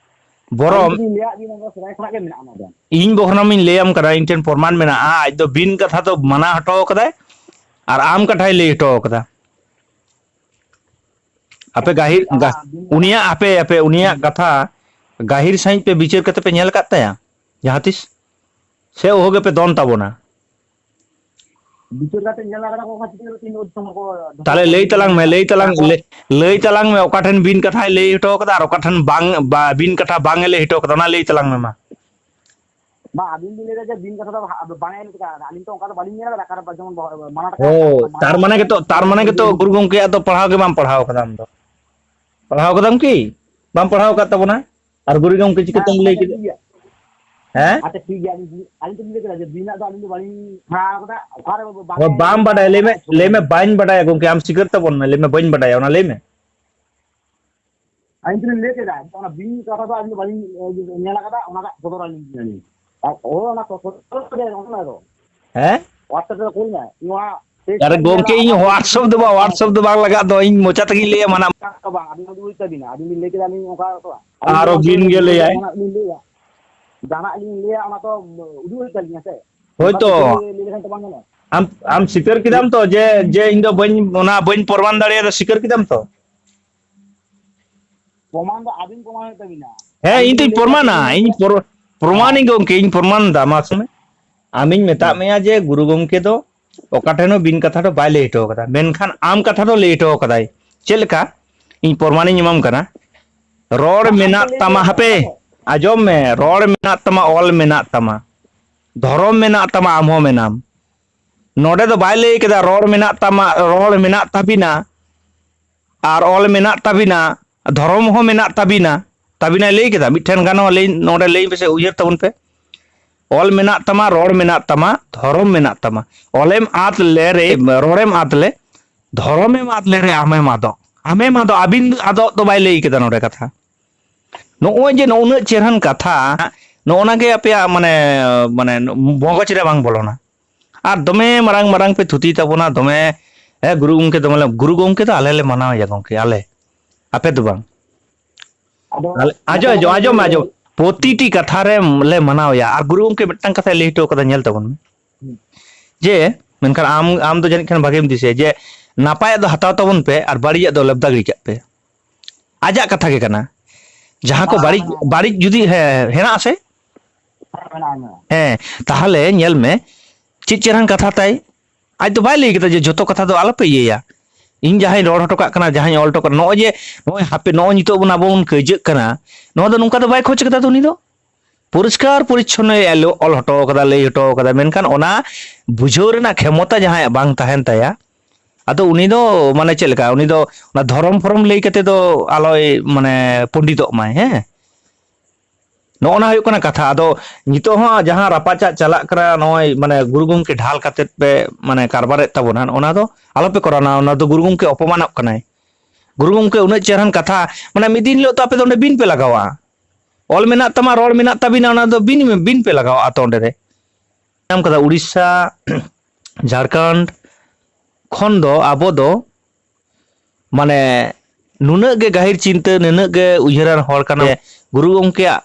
ᱟᱹᱞᱤᱧ ᱵᱚᱨᱚᱢ᱾ ᱫᱚᱞᱤᱧ ᱞᱟᱹᱭᱟᱫ ᱵᱤᱱᱟ, ᱚᱱᱟ ᱥᱮᱫᱟᱭ ᱠᱷᱚᱱᱟᱜ ᱜᱮ ᱢᱮᱱᱟᱜᱼᱟ ᱚᱱᱟ ᱫᱚ᱾ ᱤᱧ ᱵᱚᱨᱚᱱᱚᱢ ᱤᱧ ᱞᱟᱹᱭᱟᱢ ᱠᱟᱱᱟ, ᱤᱧ ᱴᱷᱮᱱ ᱯᱨᱚᱢᱟᱱ ᱢᱮᱱᱟᱜᱼᱟ, ᱟᱡ ᱫᱚ ᱵᱤᱱ ᱠᱟᱛᱷᱟ ᱫᱚ ᱢᱟᱱᱟ ᱦᱚᱴᱚ ᱠᱟᱫᱟᱭ ᱟᱨ ᱟᱢ ᱠᱟᱛᱷᱟᱭ ᱞᱟᱹᱭ ᱦᱚᱴᱚ ᱠᱟᱫᱟ᱾ ᱟᱯᱮ ᱜᱟᱹᱦᱤᱨ, ᱟᱢᱟᱜ ᱜᱟ-, ᱵᱤᱱ ᱠᱟᱛᱷᱟ ᱩᱱᱤᱭᱟᱜ, ᱟᱯᱮ, ᱟᱯᱮ, ᱩᱱᱤᱭᱟᱜ ᱠᱟᱛᱷᱟ ᱜᱟᱹᱦᱤᱨ ᱥᱟᱺᱦᱤᱡ ᱯᱮ ᱵᱤᱪᱟᱹᱨ ᱠᱟᱛᱮ ᱯᱮ ᱧᱮᱞ ᱟᱠᱟᱫ ᱛᱟᱭᱟ ᱡᱟᱦᱟᱸ ᱛᱤᱥ? ᱥᱮ ᱚᱦᱚ ᱜᱮᱯᱮ ᱫᱚᱱ ᱛᱟᱵᱚᱱᱟ? ᱵᱤᱪᱟᱹᱨ ᱠᱟᱛᱮ ᱧᱮᱞ ᱟᱠᱟᱫᱟ ᱠᱚ, ᱚᱠᱟ ᱪᱤᱠᱟᱹ ᱠᱟᱛᱮ ᱤᱧ ᱫᱚ ᱫᱤᱥᱚᱢ ᱦᱚᱲ ᱠᱚ ᱫᱚᱨᱠᱟᱨ ᱛᱟᱦᱞᱮ ᱠᱟᱱ ᱞᱟᱹᱭ ᱛᱤᱧ ᱛᱟᱞᱟᱝ ᱢᱮ, ᱞᱟᱹᱭ ᱛᱟᱞᱟᱝ, ᱛᱟᱨᱯᱚᱨ ᱞᱟᱹᱭ, ᱞᱟᱹᱭ ᱛᱟᱞᱟᱝ ᱢᱮ, ᱚᱠᱟ ᱴᱷᱮᱱ ᱵᱤᱱ ᱠᱟᱛᱷᱟᱭ ᱞᱟᱹᱭ ᱦᱚᱴᱚ ᱠᱟᱫᱟ ᱟᱨ ᱚᱠᱟ ᱴᱷᱮᱱ ᱵᱟᱝ, ᱵᱟ-, ᱵᱤᱱ ᱠᱟᱛᱷᱟ ᱵᱟᱝ ᱮ ᱞᱟᱹᱭ ᱦᱚᱴᱚ ᱠᱟᱫᱟ, ᱚᱱᱟ ᱞᱟᱹᱭ ᱛᱟᱞᱟᱝ ᱢᱮ ᱢᱟ᱾ ᱵᱟᱝ, ᱟᱹᱵᱤᱱ ᱵᱤᱱ ᱞᱟᱹᱭ ᱮᱫᱟ ᱡᱮ ᱵᱤᱱ ᱠᱟᱛᱷᱟ ᱫᱚ ᱵᱟᱝ ᱮ ᱞᱟᱹᱭ ᱠᱮᱫᱟ, ᱟᱹᱞᱤᱧ ᱛᱚ ᱚᱱᱠᱟ ᱫᱚ ᱵᱟᱹᱞᱤᱧ ᱧᱮᱞ ᱟᱠᱟᱫᱟ, ᱚᱠᱟᱨᱮ ᱡᱮᱢᱚᱱ ᱵᱚᱦᱚᱜ ᱨᱮ ᱢᱟᱱᱟ ᱴᱟᱠᱟ ᱚ, ᱢᱟᱱᱟ ᱛᱟᱨ ᱢᱟᱱᱮ ᱜᱮᱛᱚ, ᱛᱟᱨ ᱢᱟᱱᱮ ᱜᱮᱛᱚ ᱜᱩᱨᱩ ᱜᱚᱢᱠᱮᱭᱟᱜ ᱫᱚ ᱯᱟᱲᱦᱟᱣ ᱜᱮ ᱵᱟᱢ ᱯᱟᱲᱦᱟᱣ ᱠᱟᱫᱟ ᱟᱢ ᱫᱚ᱾ ᱯᱟᱲᱦᱟᱣ ᱠᱟᱫᱟᱢ ᱠᱤ? ᱵᱟᱢ ᱯᱟᱲᱦᱟᱣ ᱟᱠᱟᱫ ᱛᱟᱵᱚᱱᱟ? ᱟᱨ ᱜᱩᱨᱩ ᱜᱚᱢᱠᱮ ᱦᱮᱸ, ᱪᱤᱠᱟᱹᱛᱮᱢ ᱞᱟᱹᱭ ᱟᱪᱪᱷᱟ, ᱠᱮᱫᱟ? ᱴᱷᱤᱠ ᱜᱮᱭᱟ᱾ ᱦᱮᱸ? ᱟᱪᱪᱷᱟ, ᱴᱷᱤᱠ ᱜᱮᱭᱟ, ᱟᱹᱞᱤᱧ, ᱟᱹᱞᱤᱧ ᱛᱚᱞᱤᱧ ᱞᱟᱹᱭ ᱠᱮᱫᱟ ᱡᱮ ᱵᱤᱱᱟᱜ ᱫᱚ ᱟᱹᱞᱤᱧ ᱫᱚ ᱵᱟᱹᱞᱤᱧ ᱯᱟᱲᱦᱟᱣ ᱠᱟᱫᱟ, ᱚᱠᱟᱨᱮ ᱵᱟᱝ ᱦᱳᱭ, ᱮ ᱵᱟᱢ ᱞᱟᱹᱭ ᱵᱟᱰᱟᱭᱟ, ᱠᱟᱫᱟ, ᱞᱟᱹᱭ ᱢᱮ, ᱚᱱᱟ ᱵᱟᱹᱧ ᱵᱟᱰᱟᱭᱟ ᱜᱚᱢᱠᱮ, ᱟᱢ ᱥᱤᱠᱟᱹᱨ ᱛᱟᱵᱚᱱ ᱢᱮ, ᱞᱟᱹᱭ ᱢᱮ, ᱵᱟᱹᱧ ᱵᱟᱰᱟᱭᱟ, ᱚᱱᱟ ᱞᱟᱹᱭ ᱢᱮ᱾ ᱟᱹᱞᱤᱧ ᱛᱚᱞᱤᱧ ᱞᱟᱹᱭ ᱠᱮᱫᱟ, ᱚᱱᱟ ᱵᱤᱧ ᱠᱟᱛᱷᱟ ᱫᱚ ᱟᱹᱞᱤᱧ ᱫᱚ ᱵᱟᱹᱞᱤᱧ, ᱮ, ᱧᱮᱞ ᱟᱠᱟᱫᱟ, ᱚᱱᱟ ᱨᱮᱱᱟᱜ ᱠᱷᱚᱵᱚᱨ ᱟᱹᱞᱤᱧ ᱞᱤᱧ ᱟᱹᱞᱤᱧ᱾ ᱟᱨ ᱦᱳᱭ, ᱚᱱᱟ ᱠᱚ, ᱠᱚ, ᱠᱚ, ᱚᱱᱟ ᱫᱚ᱾ ᱦᱮᱸ? WhatsApp ᱨᱮ ᱠᱩᱞ ᱢᱮ᱾ ᱤᱧ ᱚᱱᱟ page ᱟᱨᱮ ᱴᱟᱜ ᱤᱧ ᱧᱮᱞᱟ, ᱜᱚᱢᱠᱮ, ᱤᱧ ᱚᱱᱟ page WhatsApp ᱫᱚ ᱵᱟᱝ, WhatsApp ᱫᱚ ᱵᱟᱝ ᱞᱟᱜᱟᱜ ᱫᱚ, ᱤᱧ ᱢᱚᱪᱟ ᱛᱮᱜᱤᱧ ᱞᱟᱹᱭᱟ, ᱢᱟᱱᱟ᱾ ᱵᱟᱝ, ᱵᱟᱝ, ᱟᱹᱵᱤᱱ ᱩᱫᱩᱜ ᱦᱩᱭᱩᱜ ᱛᱟᱹᱵᱤᱱᱟ, ᱟᱹᱵᱤᱱ ᱵᱤᱱ ᱞᱟᱹᱭ ᱠᱮᱫᱟ, ᱟᱹᱞᱤᱧ ᱚᱱᱠᱟ ᱫᱚ ᱵᱟᱝ᱾ ᱟᱹᱞᱤᱧ ᱟᱨᱚ ᱫᱚ ᱵᱤᱱ ᱜᱮ ᱞᱟᱹᱭᱟᱭ᱾ ᱡᱟᱦᱟᱱᱟᱜ ᱞᱤᱧ ᱞᱟᱹᱭᱟ, ᱡᱟᱦᱟᱱᱟᱜ ᱞᱤᱧ ᱞᱟᱹᱭᱟ, ᱚᱱᱟ ᱛᱚ ᱩᱫᱩᱜ ᱦᱩᱭᱩᱜ ᱛᱟᱹᱞᱤᱧᱟ ᱥᱮ᱾ ᱦᱳᱭ ᱚᱱᱠᱟ ᱛᱚ᱾ ᱥᱤᱠᱟᱹᱨᱤᱭᱟᱹ ᱞᱟᱹᱭ ᱞᱮᱠᱷᱟᱱ ᱛᱚ ᱵᱟᱝ ᱜᱟᱱᱚᱜᱼᱟ᱾ ᱟᱢ, ᱟᱢ ᱥᱤᱠᱟᱹᱨ ᱠᱮᱫᱟᱢ ᱛᱚ ᱡᱮ, ᱡᱮ ᱤᱧ ᱫᱚ ᱵᱟᱹᱧ, ᱚᱱᱟ ᱵᱟᱹᱧ ᱯᱨᱚᱢᱟᱱ ᱫᱟᱲᱮᱭᱟᱫᱟ, ᱥᱤᱠᱟᱹᱨ ᱠᱮᱫᱟᱢ ᱛᱚ? ᱯᱨᱚᱢᱟᱱ ᱫᱚ ᱟᱹᱵᱤᱱ ᱯᱨᱚᱢᱟᱱ ᱦᱩᱭᱩᱜ ᱛᱟᱹᱵᱤᱱᱟ᱾ ᱦᱮᱸ, ᱟᱹᱵᱤᱱ ᱤᱧ ᱵᱤᱱ ᱛᱚᱧ ᱞᱟᱹᱭ ᱮᱫᱟ ᱯᱨᱚᱢᱟᱱᱟ, ᱡᱮ ᱤᱧ ᱯᱨᱚ-, ᱯᱨᱚᱢᱟᱱᱤᱧ ᱦᱮᱸ᱾ ᱜᱚᱢᱠᱮ, ᱤᱧ ᱯᱨᱚᱢᱟᱱ ᱫᱟ, ᱢᱟ ᱥᱮ ᱢᱮ᱾ ᱟᱢᱤᱧ ᱢᱮᱛᱟᱫ ᱦᱩᱸ᱾ ᱢᱮᱭᱟ ᱡᱮ ᱜᱩᱨᱩ ᱜᱚᱢᱠᱮ ᱫᱚ ᱚᱠᱟ ᱴᱷᱮᱱ ᱦᱚᱸ ᱵᱤᱱ ᱠᱟᱛᱷᱟ ᱫᱚ ᱵᱟᱭ ᱞᱟᱹᱭ ᱦᱚᱴᱚ ᱠᱟᱫᱟ, ᱢᱮᱱᱠᱷᱟᱱ ᱟᱢ ᱠᱟᱛᱷᱟ ᱫᱚ ᱞᱟᱹᱭ ᱦᱚᱴᱚ ᱠᱟᱫᱟᱭ᱾ ᱪᱮᱫ ᱞᱮᱠᱟ? ᱤᱧ ᱯᱨᱚᱢᱟᱱᱤᱧ ᱮᱢᱟᱢ ᱠᱟᱱᱟ᱾ ᱨᱚᱲ ᱵᱟᱝ, ᱟᱢ ᱛᱚ ᱢᱮᱱᱟᱜ ᱞᱟᱹᱭ ᱛᱟᱢᱟ, ᱠᱮᱫᱟᱢ ᱦᱟᱯᱮ, ᱠᱟᱛᱷᱟ ᱫᱚ᱾ ᱟᱸᱡᱚᱢ ᱢᱮ, ᱨᱚᱲ ᱢᱮᱱᱟᱜ ᱛᱟᱢᱟ, ᱚᱞ ᱢᱮᱱᱟᱜ ᱛᱟᱢᱟ, ᱫᱷᱚᱨᱚᱢ ᱢᱮᱱᱟᱜ ᱛᱟᱢᱟ, ᱟᱢ ᱦᱚᱸ ᱢᱮᱱᱟᱢ᱾ ᱱᱚᱰᱮ ᱫᱚ ᱵᱟᱭ ᱞᱟᱹᱭ ᱠᱮᱫᱟ ᱨᱚᱲ ᱢᱮᱱᱟᱜ ᱛᱟᱢᱟ, ᱨᱚᱲ ᱢᱮᱱᱟᱜ ᱛᱟᱵᱤᱱᱟ, ᱟᱨ ᱚᱞ ᱢᱮᱱᱟᱜ ᱛᱟᱵᱤᱱᱟ, ᱫᱷᱚᱨᱚᱢ ᱦᱚᱸ ᱢᱮᱱᱟᱜ ᱛᱟᱵᱤᱱᱟ᱾ ᱛᱟᱵᱤᱱᱟᱭ ᱞᱟᱹᱭ ᱠᱮᱫᱟ? ᱢᱤᱫᱴᱷᱮᱱ ᱜᱟᱱᱚᱜᱼᱟ? ᱞᱟᱹᱭ, ᱱᱚᱰᱮ ᱞᱟᱹᱭ ᱯᱮᱥᱮ, ᱩᱭᱦᱟᱹᱨ ᱛᱟᱵᱚᱱ ᱯᱮ᱾ ᱚᱞ ᱢᱮᱱᱟᱜ ᱛᱟᱢᱟ, ᱨᱚᱲ ᱢᱮᱱᱟᱜ ᱛᱟᱢᱟ, ᱫᱷᱚᱨᱚᱢ ᱢᱮᱱᱟᱜ ᱛᱟᱢᱟ᱾ ᱚᱞᱮᱢ ᱟᱫ ᱞᱮᱨᱮ, ᱨᱚᱲᱮᱢ ᱟᱫ ᱞᱮ, ᱫᱷᱚᱨᱚᱢᱮᱢ ᱟᱫ ᱞᱮᱨᱮ ᱟᱢᱮᱢ ᱟᱫᱚᱜ᱾ ᱟᱢᱮᱢ ᱟᱫᱚᱜ, ᱟᱹᱵᱤᱱ ᱟᱫᱚᱜ ᱫᱚ ᱵᱟᱭ ᱞᱟᱹᱭ ᱠᱮᱫᱟ ᱱᱚᱰᱮ ᱠᱟᱛᱷᱟ᱾ ᱱᱚᱜᱼᱚᱭ ᱡᱮ ᱱᱩᱱᱟᱹᱜ ᱪᱮᱦᱨᱟᱱ ᱠᱟᱛᱷᱟ, ᱱᱚᱜᱼᱚ ᱱᱟ ᱜᱮ ᱟᱯᱮᱭᱟᱜ ᱢᱟᱱᱮ, ᱢᱟᱱᱮ ᱢᱚᱜᱚᱡᱽ ᱨᱮ ᱵᱟᱝ ᱵᱚᱞᱚᱱᱟ᱾ ᱟᱨ ᱫᱚᱢᱮ ᱢᱟᱨᱟᱝ ᱢᱟᱨᱟᱝ ᱯᱮ ᱛᱷᱩᱛᱤ ᱛᱟᱵᱚᱱᱟ, ᱫᱚᱢᱮ, ᱦᱮᱸ, ᱜᱩᱨᱩ ᱜᱚᱢᱠᱮ ᱫᱚᱢᱮ ᱞᱮ, ᱜᱩᱨᱩ ᱜᱚᱢᱠᱮ ᱫᱚ ᱟᱞᱮ ᱞᱮ ᱢᱟᱱᱟᱣ ᱮᱭᱟ ᱜᱚᱢᱠᱮ, ᱟᱞᱮ, ᱟᱯᱮ ᱫᱚ ᱵᱟᱝ᱾ ᱟᱫᱚ ᱟᱞᱮ, ᱟᱸᱡᱚᱢ, ᱢᱤᱫᱴᱟᱝ ᱟᱸᱡᱚᱢ, ᱠᱟᱛᱷᱟ ᱞᱤᱧ ᱟᱸᱡᱚᱢ ᱢᱮ, ᱞᱟᱹᱭᱟ᱾ ᱟᱸᱡᱚᱢ᱾ ᱯᱨᱚᱛᱤᱴᱤ ᱠᱟᱛᱷᱟ ᱨᱮ ᱞᱮ ᱢᱟᱱᱟᱣ ᱮᱭᱟ᱾ ᱟᱨ ᱜᱩᱨᱩ ᱜᱚᱢᱠᱮ ᱢᱤᱫᱴᱟᱝ ᱠᱟᱛᱷᱟᱭ ᱞᱟᱹᱭ ᱦᱚᱴᱚ ᱠᱟᱫᱟ, ᱧᱮᱞ ᱛᱟᱵᱚᱱ ᱢᱮ᱾ ᱦᱩᱸ᱾ ᱡᱮ, ᱢᱮᱱᱠᱷᱟᱱ ᱟᱢ, ᱟᱢ ᱫᱚ ᱡᱟᱹᱱᱤᱡ ᱠᱷᱟᱱ ᱵᱷᱟᱜᱮᱢ ᱫᱤᱥᱟᱹᱭᱟ ᱡᱮ, "ᱱᱟᱯᱟᱭᱟᱜ ᱫᱚ ᱦᱟᱛᱟᱣ ᱛᱟᱵᱚᱱ ᱯᱮ ᱟᱨ ᱵᱟᱹᱲᱤᱡᱟᱜ ᱫᱚ ᱞᱮᱵᱫᱟ ᱜᱤᱰᱤ ᱠᱟᱜ ᱯᱮ᱾" ᱟᱡᱟᱜ ᱠᱟᱛᱷᱟ ᱜᱮ ᱠᱟᱱᱟ᱾ ᱡᱟᱦᱟᱸ ᱠᱚ ᱦᱮᱸ, ᱵᱟᱹᱲᱤᱡ, ᱦᱮᱸ, ᱦᱮᱸ᱾ ᱵᱟᱹᱲᱤᱡ ᱡᱩᱫᱤ, ᱦᱮᱸ, ᱦᱮᱱᱟᱜ ᱟᱥᱮ? ᱦᱮᱸ, ᱢᱮᱱᱟᱜᱼᱟ, ᱢᱮᱱᱟᱜᱼᱟ᱾ ᱦᱮᱸ, ᱛᱟᱦᱚᱞᱮ ᱧᱮᱞ ᱢᱮ, ᱪᱮᱫ ᱪᱮᱦᱨᱟᱱ ᱠᱟᱛᱷᱟ ᱛᱟᱭ᱾ ᱟᱡ ᱫᱚ ᱵᱟᱭ ᱞᱟᱹᱭ ᱠᱮᱫᱟ ᱡᱮ ᱡᱷᱚᱛᱚ ᱠᱟᱛᱷᱟ ᱫᱚ ᱟᱞᱚᱯᱮ ᱤᱭᱟᱹᱭᱟ᱾ ᱤᱧ ᱡᱟᱦᱟᱸᱧ ᱨᱚᱲ ᱦᱚᱴᱚ ᱠᱟᱜ ᱠᱟᱱᱟ, ᱡᱟᱦᱟᱸᱧ ᱚᱞ ᱦᱚᱴᱚ ᱠᱟᱜ, ᱱᱚᱜᱼᱚᱭ ᱡᱮ, ᱱᱚᱜᱼᱚᱭ ᱦᱟᱯᱮ, ᱱᱚᱜᱼᱚᱭ ᱱᱤᱛᱚᱜ ᱵᱚᱱ, ᱟᱵᱚ ᱵᱚᱱ ᱠᱟᱹᱭᱡᱟᱹᱜ ᱠᱟᱱᱟ, ᱱᱚᱣᱟ ᱫᱚ ᱱᱚᱝᱠᱟ ᱫᱚ ᱵᱟᱭ ᱠᱷᱚᱡᱽ ᱠᱟᱫᱟ ᱛᱚ ᱩᱱᱤ ᱫᱚ᱾ ᱯᱚᱨᱤᱥᱠᱟᱨ ᱯᱚᱨᱤᱪᱷᱚᱱᱱᱚᱭ ᱚᱞ ᱦᱚᱴᱚ ᱠᱟᱫᱟ, ᱞᱟᱹᱭ ᱦᱚᱴᱚ ᱠᱟᱫᱟ, ᱢᱮᱱᱠᱷᱟᱱ ᱚᱱᱟ ᱵᱩᱡᱷᱟᱹᱣ ᱨᱮᱱᱟᱜ ᱠᱷᱮᱢᱚᱛᱟ ᱡᱟᱦᱟᱸᱭᱟᱜ ᱵᱟᱝ ᱛᱟᱦᱮᱱ ᱛᱟᱭᱟ, ᱟᱫᱚ ᱩᱱᱤ ᱫᱚ ᱢᱟᱱᱮ ᱪᱮᱫ ᱞᱮᱠᱟ, ᱩᱱᱤ ᱫᱚ ᱚᱱᱟ ᱫᱷᱚᱨᱚᱢ ᱯᱷᱚᱨᱚᱢ ᱞᱟᱹᱭ ᱠᱟᱛᱮ ᱫᱚ ᱟᱞᱚᱭ ᱢᱟᱱᱮ ᱯᱚᱸᱰᱤᱛᱚᱜ ᱢᱟᱭ, ᱦᱮᱸ᱾ ᱱᱚᱜᱼᱚ ᱱᱟ ᱦᱩᱭᱩᱜ ᱠᱟᱱᱟ ᱠᱟᱛᱷᱟ᱾ ᱟᱫᱚ ᱱᱤᱛᱚᱜ ᱦᱚᱸ ᱡᱟᱦᱟᱸ ᱨᱟᱯᱟᱪᱟᱜ ᱪᱟᱞᱟᱜ ᱠᱟᱱᱟ, ᱱᱚᱜᱼᱚᱭ ᱢᱟᱱᱮ ᱜᱩᱨᱩ ᱜᱚᱢᱠᱮ ᱰᱷᱟᱞ ᱠᱟᱛᱮᱫ ᱯᱮ ᱢᱟᱱᱮ ᱠᱟᱨᱵᱟᱨᱮᱫ ᱛᱟᱵᱚᱱᱟ, ᱚᱱᱟ ᱫᱚ ᱟᱞᱚᱯᱮ ᱠᱚᱨᱟᱣᱟ᱾ ᱚᱱᱟ ᱫᱚ ᱜᱩᱨᱩ ᱜᱚᱢᱠᱮ ᱚᱯᱚᱢᱟᱱᱚᱜ ᱠᱟᱱᱟᱭ᱾ ᱜᱩᱨᱩ ᱜᱚᱢᱠᱮ ᱩᱱᱟᱹᱜ ᱪᱮᱦᱨᱟᱱ ᱠᱟᱛᱷᱟ, ᱢᱟᱱᱮ ᱢᱤᱫ ᱫᱤᱱ ᱦᱤᱞᱳᱜ ᱛᱚ ᱟᱯᱮ ᱫᱚ ᱚᱸᱰᱮ ᱵᱤᱱ ᱯᱮ ᱞᱟᱜᱟᱣᱟ᱾ ᱚᱞ ᱢᱮᱱᱟᱜ ᱛᱟᱢᱟ, ᱨᱚᱲ ᱢᱮᱱᱟᱜ ᱛᱟᱵᱤᱱᱟ, ᱚᱱᱟ ᱫᱚ ᱵᱤᱱ ᱵᱤᱱ ᱯᱮ ᱞᱟᱜᱟᱣᱟ ᱛᱚ ᱚᱸᱰᱮ ᱨᱮ᱾ ᱧᱟᱢ ᱠᱟᱫᱟ ᱩᱲᱤᱥᱥᱟ, ᱡᱷᱟᱲᱠᱷᱚᱸᱰ ᱠᱷᱚᱱ ᱫᱚ ᱟᱵᱚ ᱫᱚ ᱢᱟᱱᱮ ᱱᱩᱱᱟᱹᱜ ᱜᱮ ᱜᱟᱹᱦᱤᱨ ᱪᱤᱱᱛᱟᱹ, ᱱᱩᱱᱟᱹᱜ ᱜᱮ ᱩᱭᱦᱟᱹᱨᱟᱱ ᱦᱚᱲ ᱠᱟᱱᱟ᱾ ᱜᱩᱨᱩ ᱜᱚᱢᱠᱮᱭᱟᱜ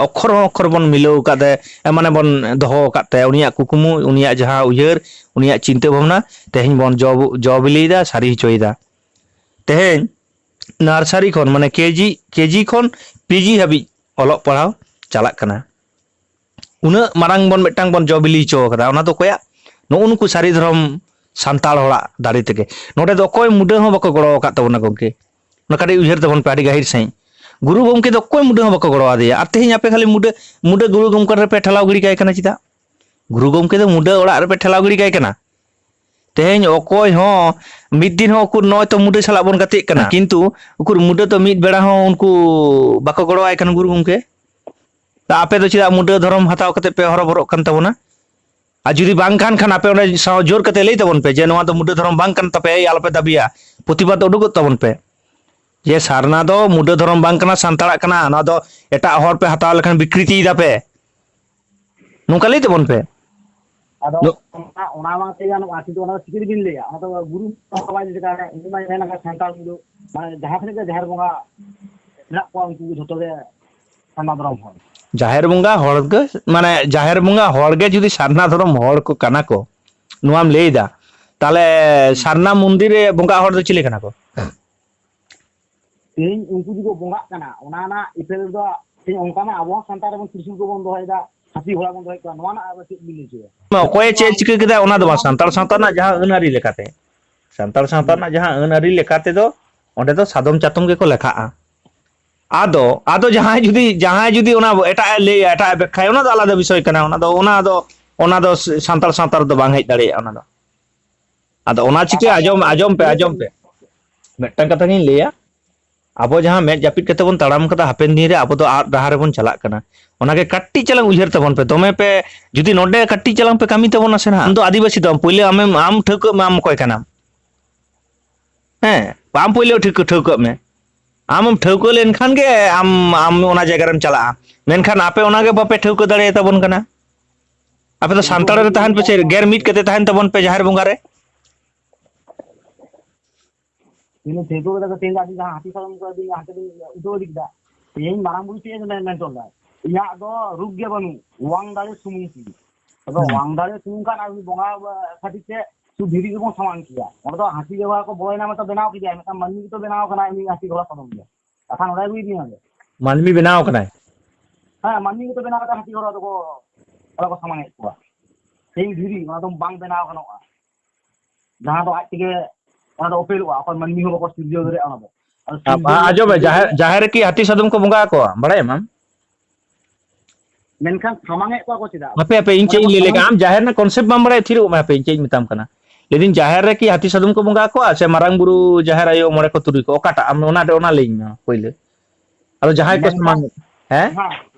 ᱚᱠᱷᱚᱨ ᱦᱚᱸ ᱚᱠᱷᱚᱨ ᱵᱚᱱ ᱢᱤᱞᱟᱹᱣ ᱟᱠᱟᱫ ᱛᱟᱭ, ᱢᱟᱱᱮ ᱵᱚᱱ ᱫᱚᱦᱚ ᱟᱠᱟᱫ ᱛᱟᱭᱟ᱾ ᱩᱱᱤᱭᱟᱜ ᱠᱩᱠᱢᱩ, ᱩᱱᱤᱭᱟᱜ ᱡᱟᱦᱟᱸ ᱩᱭᱦᱟᱹᱨ, ᱩᱱᱤᱭᱟᱜ ᱪᱤᱱᱛᱟᱹ ᱵᱷᱟᱵᱽᱱᱟ ᱛᱮᱦᱮᱧ ᱵᱚᱱ ᱡᱚ ᱡᱚ ᱵᱤᱞᱤᱭᱮᱫᱟ, ᱥᱟᱹᱨᱤ ᱦᱚᱪᱚᱭᱮᱫᱟ᱾ ᱛᱮᱦᱮᱧ ᱱᱟᱨᱥᱟᱨᱤ ᱠᱷᱚᱱ ᱢᱟᱱᱮ ᱠᱮᱡᱤ, ᱠᱮᱡᱤ ᱠᱷᱚᱱ ᱯᱤᱡᱤ ᱦᱟᱹᱵᱤᱡ ᱚᱞᱚᱜ ᱯᱟᱲᱦᱟᱣ ᱪᱟᱞᱟᱜ ᱠᱟᱱᱟ᱾ ᱩᱱᱟᱹᱜ ᱢᱟᱨᱟᱝ ᱵᱚᱱ ᱢᱤᱫᱴᱟᱝ ᱵᱚᱱ ᱡᱚ ᱵᱤᱞᱤ ᱦᱚᱪᱚ ᱠᱟᱫᱟ, ᱚᱱᱟ ᱫᱚ ᱚᱠᱚᱭᱟᱜ? ᱱᱩᱜᱼᱩ ᱱᱩᱠᱩ ᱥᱟᱹᱨᱤ ᱫᱷᱚᱨᱚᱢ ᱥᱟᱱᱛᱟᱲ ᱦᱚᱲᱟᱜ ᱫᱟᱲᱮ ᱛᱮᱜᱮ᱾ ᱱᱚᱰᱮ ᱫᱚ ᱚᱠᱚᱭ ᱢᱩᱰᱟᱹ ᱦᱚᱸ ᱵᱟᱠᱚ ᱜᱚᱲᱚ ᱟᱠᱟᱫ ᱛᱟᱵᱚᱱᱟ ᱜᱚᱢᱠᱮ᱾ ᱚᱱᱟ ᱠᱟᱹᱴᱤᱡ ᱩᱭᱦᱟᱹᱨ ᱛᱟᱵᱚᱱ ᱯᱮ ᱟᱹᱰᱤ ᱜᱟᱹᱦᱤᱨ ᱥᱟᱺᱦᱤᱡ᱾ ᱜᱩᱨᱩ ᱜᱚᱢᱠᱮ ᱫᱚ ᱚᱠᱚᱭ ᱢᱩᱰᱟᱹ ᱦᱚᱸ ᱵᱟᱠᱚ ᱜᱚᱲᱚ ᱟᱫᱮᱭᱟ, ᱟᱨ ᱛᱮᱦᱮᱧ ᱟᱯᱮ ᱠᱷᱟᱹᱞᱤ ᱢᱩᱰᱟᱹ, ᱢᱩᱰᱟᱹ ᱜᱩᱨᱩ ᱜᱚᱢᱠᱮ ᱨᱮᱯᱮ ᱴᱷᱮᱞᱟᱣ ᱜᱤᱰᱤ ᱠᱟᱭ ᱠᱟᱱᱟ ᱪᱮᱫᱟᱜ? ᱜᱩᱨᱩ ᱜᱚᱢᱠᱮ ᱫᱚ ᱢᱩᱰᱟᱹ ᱚᱲᱟᱜ ᱨᱮᱯᱮ ᱴᱷᱮᱞᱟᱣ ᱜᱤᱰᱤ ᱠᱟᱭ ᱠᱟᱱᱟ᱾ ᱛᱮᱦᱮᱧ ᱚᱠᱚᱭ ᱦᱚᱸ ᱢᱤᱫ ᱫᱤᱱ ᱦᱚᱸ ᱩᱠᱩᱨ ᱱᱚᱜᱼᱚᱭ ᱛᱚ ᱢᱩᱰᱟᱹ ᱥᱟᱞᱟᱜ ᱵᱚᱱ ᱜᱟᱛᱮᱜ ᱠᱟᱱᱟ, ᱠᱤᱱᱛᱩ ᱩᱠᱩᱨ ᱢᱩᱰᱟᱹ ᱛᱚ ᱢᱤᱫ ᱵᱮᱲᱟ ᱦᱚᱸ ᱩᱱᱠᱩ ᱵᱟᱠᱚ ᱜᱚᱲᱚ ᱟᱭ ᱠᱟᱱᱟ ᱜᱩᱨᱩ ᱜᱚᱢᱠᱮ᱾ ᱛᱟ ᱟᱯᱮ ᱫᱚ ᱪᱮᱫᱟᱜ ᱢᱩᱰᱟᱹ ᱫᱷᱚᱨᱚᱢ ᱦᱟᱛᱟᱣ ᱠᱟᱛᱮ ᱯᱮ ᱦᱚᱨᱚᱵᱚᱨᱚᱜ ᱠᱟᱱ ᱛᱟᱵᱚᱱᱟ? ᱟᱨ ᱡᱩᱫᱤ ᱵᱟᱝ ᱠᱟᱱ ᱠᱷᱟᱱ ᱟᱯᱮ ᱚᱸᱰᱮ ᱥᱟᱶ ᱡᱳᱨ ᱠᱟᱛᱮ ᱞᱟᱹᱭ ᱛᱟᱵᱚᱱ ᱯᱮ ᱡᱮ ᱱᱚᱣᱟ ᱫᱚ ᱢᱩᱰᱟᱹ ᱫᱷᱚᱨᱚᱢ ᱵᱟᱝ ᱠᱟᱱ ᱛᱟᱯᱮᱭᱟ, ᱮᱭ ᱟᱞᱚᱯᱮ ᱫᱟᱹᱵᱤᱭᱟ, ᱯᱨᱚᱛᱤᱵᱟᱫ ᱩᱰᱩᱠᱚᱜ ᱛᱟᱵᱚᱱ ᱯᱮ ᱡᱮ ᱥᱟᱨᱱᱟ ᱫᱚ ᱢᱩᱰᱟᱹ ᱫᱷᱚᱨᱚᱢ ᱵᱟᱝ ᱠᱟᱱᱟ, ᱥᱟᱱᱛᱟᱲᱟᱜ ᱠᱟᱱᱟ, ᱱᱚᱣᱟ ᱫᱚ ᱮᱴᱟᱜ ᱦᱚᱲ ᱯᱮ ᱦᱟᱛᱟᱣ ᱞᱮᱠᱷᱟᱱ ᱵᱤᱠᱨᱤᱛᱤᱭ ᱫᱟᱯᱮ, ᱱᱚᱝᱠᱟ ᱞᱟᱹᱭ ᱛᱟᱵᱚᱱ ᱯᱮ᱾ ᱟᱫᱚ ᱱᱚ- ᱚᱱᱟ, ᱚᱱᱟ ᱢᱟ ᱞᱟᱹᱭ ᱜᱟᱱᱚᱜᱼᱟ, ᱠᱤᱱᱛᱩ ᱚᱱᱟ ᱫᱚ ᱪᱤᱠᱟᱹ ᱛᱮᱵᱤᱱ ᱞᱟᱹᱭᱟ? ᱚᱱᱟ ᱫᱚ ᱜᱩᱨᱩ ᱵᱟᱵᱟ ᱡᱩᱫᱤ ᱠᱟᱱᱟ, ᱩᱱᱤ ᱢᱟᱭ ᱢᱮᱱ ᱟᱠᱟᱫ ᱥᱟᱱᱛᱟᱲ ᱠᱚᱫᱚ, ᱢᱟᱱᱮ ᱡᱟᱦᱟᱸ ᱛᱤᱱᱟᱹᱜ ᱜᱮ ᱡᱟᱦᱮᱨ ᱵᱚᱸᱜᱟ ᱢᱮᱱᱟᱜ ᱠᱚᱣᱟ, ᱩᱱᱠᱩ ᱡᱷᱚᱛᱚ ᱜᱮ ᱥᱟᱨᱱᱟ ᱫᱷᱚᱨᱚᱢ ᱦᱚᱲ᱾ ᱡᱟᱦᱮᱨ ᱵᱚᱸᱜᱟ ᱦᱚᱲ ᱜᱮ, ᱢᱟᱱᱮ ᱡᱟᱦᱮᱨ ᱵᱚᱸᱜᱟ ᱦᱚᱲ ᱜᱮ ᱡᱩᱫᱤ ᱥᱟᱨᱱᱟ ᱫᱷᱚᱨᱚᱢ ᱦᱚᱲ ᱠᱚ ᱠᱟᱱᱟ ᱠᱚ, ᱱᱚᱣᱟᱢ ᱞᱟᱹᱭ ᱮᱫᱟ, ᱛᱟᱦᱞᱮ ᱥᱟᱨᱱᱟ ᱢᱚᱱᱫᱤᱨ ᱨᱮ ᱵᱚᱸᱜᱟ ᱦᱚᱲ ᱫᱚ ᱪᱤᱞᱤ ᱠᱟᱱᱟ ᱠᱚ? ᱛᱮᱦᱮᱧ ᱩᱱᱠᱩ ᱡᱩᱫᱤ ᱠᱚ ᱵᱚᱸᱜᱟᱜ ᱠᱟᱱᱟ, ᱚᱱᱟ ᱨᱮᱱᱟᱜ ᱤᱯᱷᱮᱠᱴ ᱫᱚ ᱛᱮᱦᱮᱧ ᱚᱱᱠᱟ ᱢᱟ ᱟᱵᱚ ᱦᱚᱸ ᱥᱟᱱᱛᱟᱲ ᱨᱮᱵᱚᱱ ᱛᱨᱤᱥᱩᱞ ᱠᱚᱵᱚᱱ ᱫᱚᱦᱚᱭᱮᱫᱟ, ᱦᱟᱹᱛᱤ ᱜᱷᱚᱲᱟ ᱵᱚᱱ ᱫᱚᱦᱚᱭᱮᱫ ᱠᱚᱣᱟ, ᱱᱚᱣᱟ ᱨᱮᱱᱟᱜ ᱟᱵᱚ ᱪᱮᱫ ᱵᱤᱱ ᱞᱟᱹᱭ ᱦᱚᱪᱚᱭᱟ? ᱚᱠᱚᱭᱮ ᱪᱮᱫ ᱪᱤᱠᱟᱹ ᱠᱮᱫᱟ ᱚᱱᱟ ᱫᱚ ᱵᱟᱝ, ᱥᱟᱱᱛᱟᱲ ᱥᱟᱶᱛᱟ ᱨᱮᱱᱟᱜ ᱡᱟᱦᱟᱸ ᱟᱹᱱ ᱟᱹᱨᱤ ᱞᱮᱠᱟᱛᱮ, ᱥᱟᱱᱛᱟᱲ ᱥᱟᱶᱛᱟ ᱨᱮᱱᱟᱜ ᱡᱟᱦᱟᱸ ᱟᱹᱱ ᱟᱹᱨᱤ ᱞᱮᱠᱟ ᱛᱮᱫᱚ ᱚᱸᱰᱮ ᱫᱚ ᱥᱟᱫᱚᱢ ᱪᱟᱛᱚᱢ ᱜᱮᱠᱚ ᱞᱮᱠᱷᱟᱜᱼᱟ᱾ ᱟᱫᱚ ᱟᱫᱚ ᱡᱟᱦᱟᱸᱭ ᱡᱩᱫᱤ ᱡᱟᱦᱟᱸᱭ ᱡᱩᱫᱤ ᱚᱱᱟ ᱮᱴᱟᱜ ᱮ ᱞᱟᱹᱭᱟ, ᱮᱴᱟᱜ ᱮ ᱵᱮᱠᱠᱷᱟᱭᱟ, ᱚᱱᱟ ᱫᱚ ᱟᱞᱟᱫᱟ ᱵᱤᱥᱚᱭ ᱠᱟᱱᱟ᱾ ᱚᱱᱟ ᱫᱚ ᱚᱱᱟ ᱫᱚ ᱚᱱᱟ ᱫᱚ ᱥᱟᱱᱛᱟᱲ ᱥᱟᱶᱛᱟ ᱨᱮᱫᱚ ᱵᱟᱝ ᱦᱮᱡ ᱫᱟᱲᱮᱭᱟᱜᱼᱟ᱾ ᱚᱱᱟ ᱫᱚ ᱟᱫᱚ ᱚᱱᱟ ᱪᱤᱠᱟᱹ ᱟᱸᱡᱚᱢ ᱟᱸᱡᱚᱢ ᱯᱮ ᱟᱸᱡᱚᱢ ᱯᱮ ᱢᱤᱫᱴᱟᱝ ᱠᱟᱛᱷᱟ ᱜᱤᱧ ᱞᱟᱹᱭᱟ᱾ ᱟᱵᱚ ᱡᱟᱦᱟᱸ ᱢᱮᱫ ᱡᱟᱹᱯᱤᱫ ᱠᱟᱛᱮ ᱵᱚᱱ ᱛᱟᱲᱟᱢ ᱠᱟᱫᱟ, ᱦᱟᱯᱮᱱ ᱫᱤᱱ ᱨᱮ ᱟᱵᱚ ᱫᱚ ᱟᱫ ᱰᱟᱦᱟᱨ ᱨᱮᱵᱚᱱ ᱪᱟᱞᱟᱜ ᱠᱟᱱᱟ᱾ ᱚᱱᱟᱜᱮ ᱠᱟᱹᱴᱤᱡ ᱪᱟᱞᱟᱝ ᱩᱭᱦᱟᱹᱨ ᱛᱟᱵᱚᱱ ᱯᱮ᱾ ᱫᱚᱢᱮ ᱯᱮ ᱡᱩᱫᱤ ᱱᱚᱰᱮ ᱠᱟᱹᱴᱤᱡ ᱪᱟᱞᱟᱝ ᱯᱮ ᱠᱟᱹᱢᱤ ᱛᱟᱵᱚᱱᱟ ᱥᱮ ᱱᱟᱦᱟᱜ, ᱟᱢ ᱫᱚ ᱟᱹᱫᱤᱵᱟᱹᱥᱤ ᱫᱚ ᱵᱟᱢ, ᱯᱳᱭᱞᱳ ᱟᱢᱮᱢ ᱟᱢ ᱴᱷᱟᱹᱣᱠᱟᱹᱜ ᱢᱮ ᱟᱢ ᱚᱠᱚᱭ ᱠᱟᱱᱟᱢ᱾ ᱦᱮᱸ, ᱟᱢ ᱯᱳᱭᱞᱳ ᱴᱷᱤᱠ ᱴᱷᱟᱹᱣᱠᱟᱹᱜ ᱢᱮ᱾ ᱟᱢᱮᱢ ᱴᱷᱟᱹᱣᱠᱟᱹ ᱞᱮᱱᱠᱷᱟᱱ ᱜᱮ ᱟᱢ ᱟᱢ ᱚᱱᱟ ᱡᱟᱭᱜᱟ ᱨᱮᱢ ᱪᱟᱞᱟᱜᱼᱟ᱾ ᱢᱮᱱᱠᱷᱟᱱ ᱟᱯᱮ ᱚᱱᱟᱜᱮ ᱵᱟᱯᱮ ᱴᱷᱟᱹᱣᱠᱟᱹ ᱫᱟᱲᱮᱭᱟᱛᱟᱵᱚᱱ ᱠᱟᱱᱟ᱾ ᱟᱯᱮ ᱫᱚ ᱥᱟᱱᱛᱟᱲ ᱨᱮ ᱛᱟᱦᱮᱱ ᱯᱮ ᱥᱮ ᱜᱮᱨ ᱢᱤᱫ ᱠᱟᱛᱮ ᱛᱟᱦᱮᱱ ᱛᱟᱵᱚᱱ ᱯᱮ ᱡᱟᱦᱮᱨ ᱵᱚᱸᱜᱟ ᱨᱮ᱾ ᱤᱧ ᱴᱷᱟᱹᱣᱠᱟᱹ ᱠᱟᱫᱟ ᱛᱮᱦᱮᱧ ᱫᱚ ᱟᱹᱰᱤ ᱡᱟᱦᱟᱸ ᱦᱟᱹᱛᱤ ᱥᱟᱫᱚᱢ ᱠᱚ ᱟᱹᱰᱤ ᱦᱟᱱᱛᱮ ᱵᱤᱱ ᱩᱴᱷᱟᱹᱣ ᱤᱫᱤ ᱠᱮᱫᱟ᱾ ᱛᱮᱦᱮᱧ ᱢᱟᱨᱟᱝ ᱵᱩᱨᱩ ᱪᱮᱫ ᱮ ᱢᱮᱱ ᱦᱚᱪᱚ ᱞᱮᱫᱟ? ᱤᱧᱟᱹᱜ ᱫᱚ ᱨᱩᱯ ᱜᱮ ᱵᱟᱹᱱᱩᱜ, ᱚᱣᱟᱝ ᱫᱟᱲᱮ ᱥᱩᱢᱩᱝ ᱛᱮᱜᱮ᱾ ᱟᱫᱚ ᱦᱩᱸ᱾ ᱚᱣᱟᱝ ᱫᱟᱲᱮ ᱥᱩᱢᱩᱝ ᱠᱷᱟᱱ ᱟᱨ ᱩᱱᱤ ᱵᱚᱸᱜᱟ ᱠᱷᱟᱹᱛᱤᱨ ᱛᱮ ᱥᱩᱫᱷᱩ ᱫᱷᱤᱨᱤ ᱜᱮᱵᱚᱱ ᱥᱟᱢᱟᱝ ᱠᱮᱭᱟ᱾ ᱚᱸᱰᱮ ᱫᱚ ᱦᱟᱹᱛᱤ ᱜᱮ ᱵᱟᱝ ᱠᱚ ᱵᱚᱞᱚᱭᱮᱱᱟ, ᱢᱟᱛᱚ ᱵᱮᱱᱟᱣ ᱠᱮᱫᱮᱭᱟ, ᱢᱤᱫᱴᱟᱝ ᱢᱟᱹᱱᱢᱤ ᱜᱮᱛᱚ ᱵᱮᱱᱟᱣ ᱠᱟᱱᱟᱭ ᱩᱱᱤ ᱦᱟᱹᱛᱤ ᱜᱷᱚᱲᱟ ᱥᱟᱫᱚᱢ ᱜᱮ᱾ ᱠᱟᱛᱷᱟ ᱱᱚᱰᱮ ᱜᱮ ᱤᱫᱤᱭᱮᱱᱟ ᱜᱮ᱾ ᱢᱟᱹᱱᱢᱤ ᱵᱮᱱᱟᱣ ᱠᱟᱱᱟᱭ᱾ ᱦᱮᱸ, ᱢᱟᱹᱱᱢᱤ ᱜᱮᱛᱚ ᱵᱮᱱᱟᱣ ᱠᱟᱛᱮ ᱦᱟᱹᱛᱤ ᱜᱷᱚᱲᱟ ᱫᱚᱠᱚ, ᱚᱸᱰᱮ ᱠᱚ ᱥᱟᱢᱟᱝ ᱮᱫ ᱠᱚᱣᱟ᱾ ᱥᱮᱭ ᱫᱷᱤᱨᱤ, ᱚᱱᱟ ᱫᱚ ᱵᱟᱝ ᱵᱮᱱᱟᱣ ᱜᱟᱱᱚᱜᱼᱟ᱾ ᱡᱟᱦᱟᱸ ᱫᱚ ᱟᱡ ᱛᱮᱜᱮ ᱚᱱᱟ ᱫᱚ ᱚᱯᱮᱞᱚᱜᱼᱟ, ᱚᱠᱚᱭ ᱢᱟᱹᱱᱢᱤ ᱦᱚᱸ ᱵᱟᱠᱚ ᱥᱤᱨᱡᱟᱹᱣ ᱫᱟᱲᱮᱭᱟᱜᱼᱟ ᱚᱱᱟ ᱫᱚ᱾ ᱟᱫᱚ ᱟ-, ᱥᱤᱨᱡᱟᱹᱣ ᱟ-, ᱨᱮᱱᱟᱜ ᱟᱸᱡᱚᱢ ᱢᱮ, ᱥᱤᱨᱡᱟᱹᱣ ᱡᱟᱦᱮᱨ, ᱫᱟᱲᱮᱭᱟᱜᱼᱟ᱾ ᱡᱟᱦᱮᱨ ᱨᱮᱠᱤ ᱦᱟᱹᱛᱤ ᱥᱟᱫᱚᱢ ᱠᱚ ᱵᱚᱸᱜᱟ ᱟᱠᱚᱣᱟ, ᱵᱟᱲᱟᱭᱟᱢ ᱟᱢ? ᱢᱮᱱᱠᱷᱟᱱ ᱥᱟᱢᱟᱝ ᱮᱫ ᱠᱚᱣᱟ ᱠᱚ ᱪᱮᱫᱟᱜ? ᱦᱟᱯᱮ, ᱦᱟᱯᱮ, ᱤᱧ ᱚᱸᱰᱮ ᱪᱮᱫ ᱠᱚ ᱤᱧ ᱞᱟᱹᱭ ᱞᱮᱜᱮ, ᱥᱟᱢᱟᱝ ᱟᱢ ᱡᱟᱦᱮᱨ ᱨᱮᱱᱟᱜ concept ᱵᱟᱢ ᱵᱟᱲᱟᱭᱟ, ᱛᱷᱤᱨᱚᱜ ᱢᱮ, ᱦᱟᱯᱮ, ᱤᱧ ᱪᱮᱫ ᱤᱧ ᱢᱮᱛᱟᱢ ᱠᱟᱱᱟ᱾ ᱞᱟᱹᱭᱫᱟᱹᱧ, ᱡᱟᱦᱮᱨ ᱨᱮᱠᱤ ᱦᱟᱹᱛᱤ ᱥᱟᱫᱚᱢ ᱠᱚ ᱵᱚᱸᱜᱟ ᱟᱠᱚᱣᱟ ᱥᱮ ᱢᱟᱨᱟᱝ ᱵᱩᱨᱩ, ᱡᱟᱦᱮᱨ ᱟᱭᱳ, ᱢᱚᱬᱮ ᱠᱚ, ᱛᱩᱨᱩᱭ ᱠᱚ, ᱚᱠᱟᱴᱟᱜ? ᱟᱢ ᱚᱱᱟ, ᱚᱱᱟ ᱞᱟᱹᱭᱟᱹᱧ ᱢᱮ ᱯᱳᱭᱞᱳ᱾ ᱟᱫᱚ ᱡᱟᱦᱟᱸᱭ ᱠᱚ ᱢᱮᱱᱠᱷᱟᱱ, ᱥᱟᱢᱟᱝ, ᱦᱮᱸ? ᱦᱮᱸ,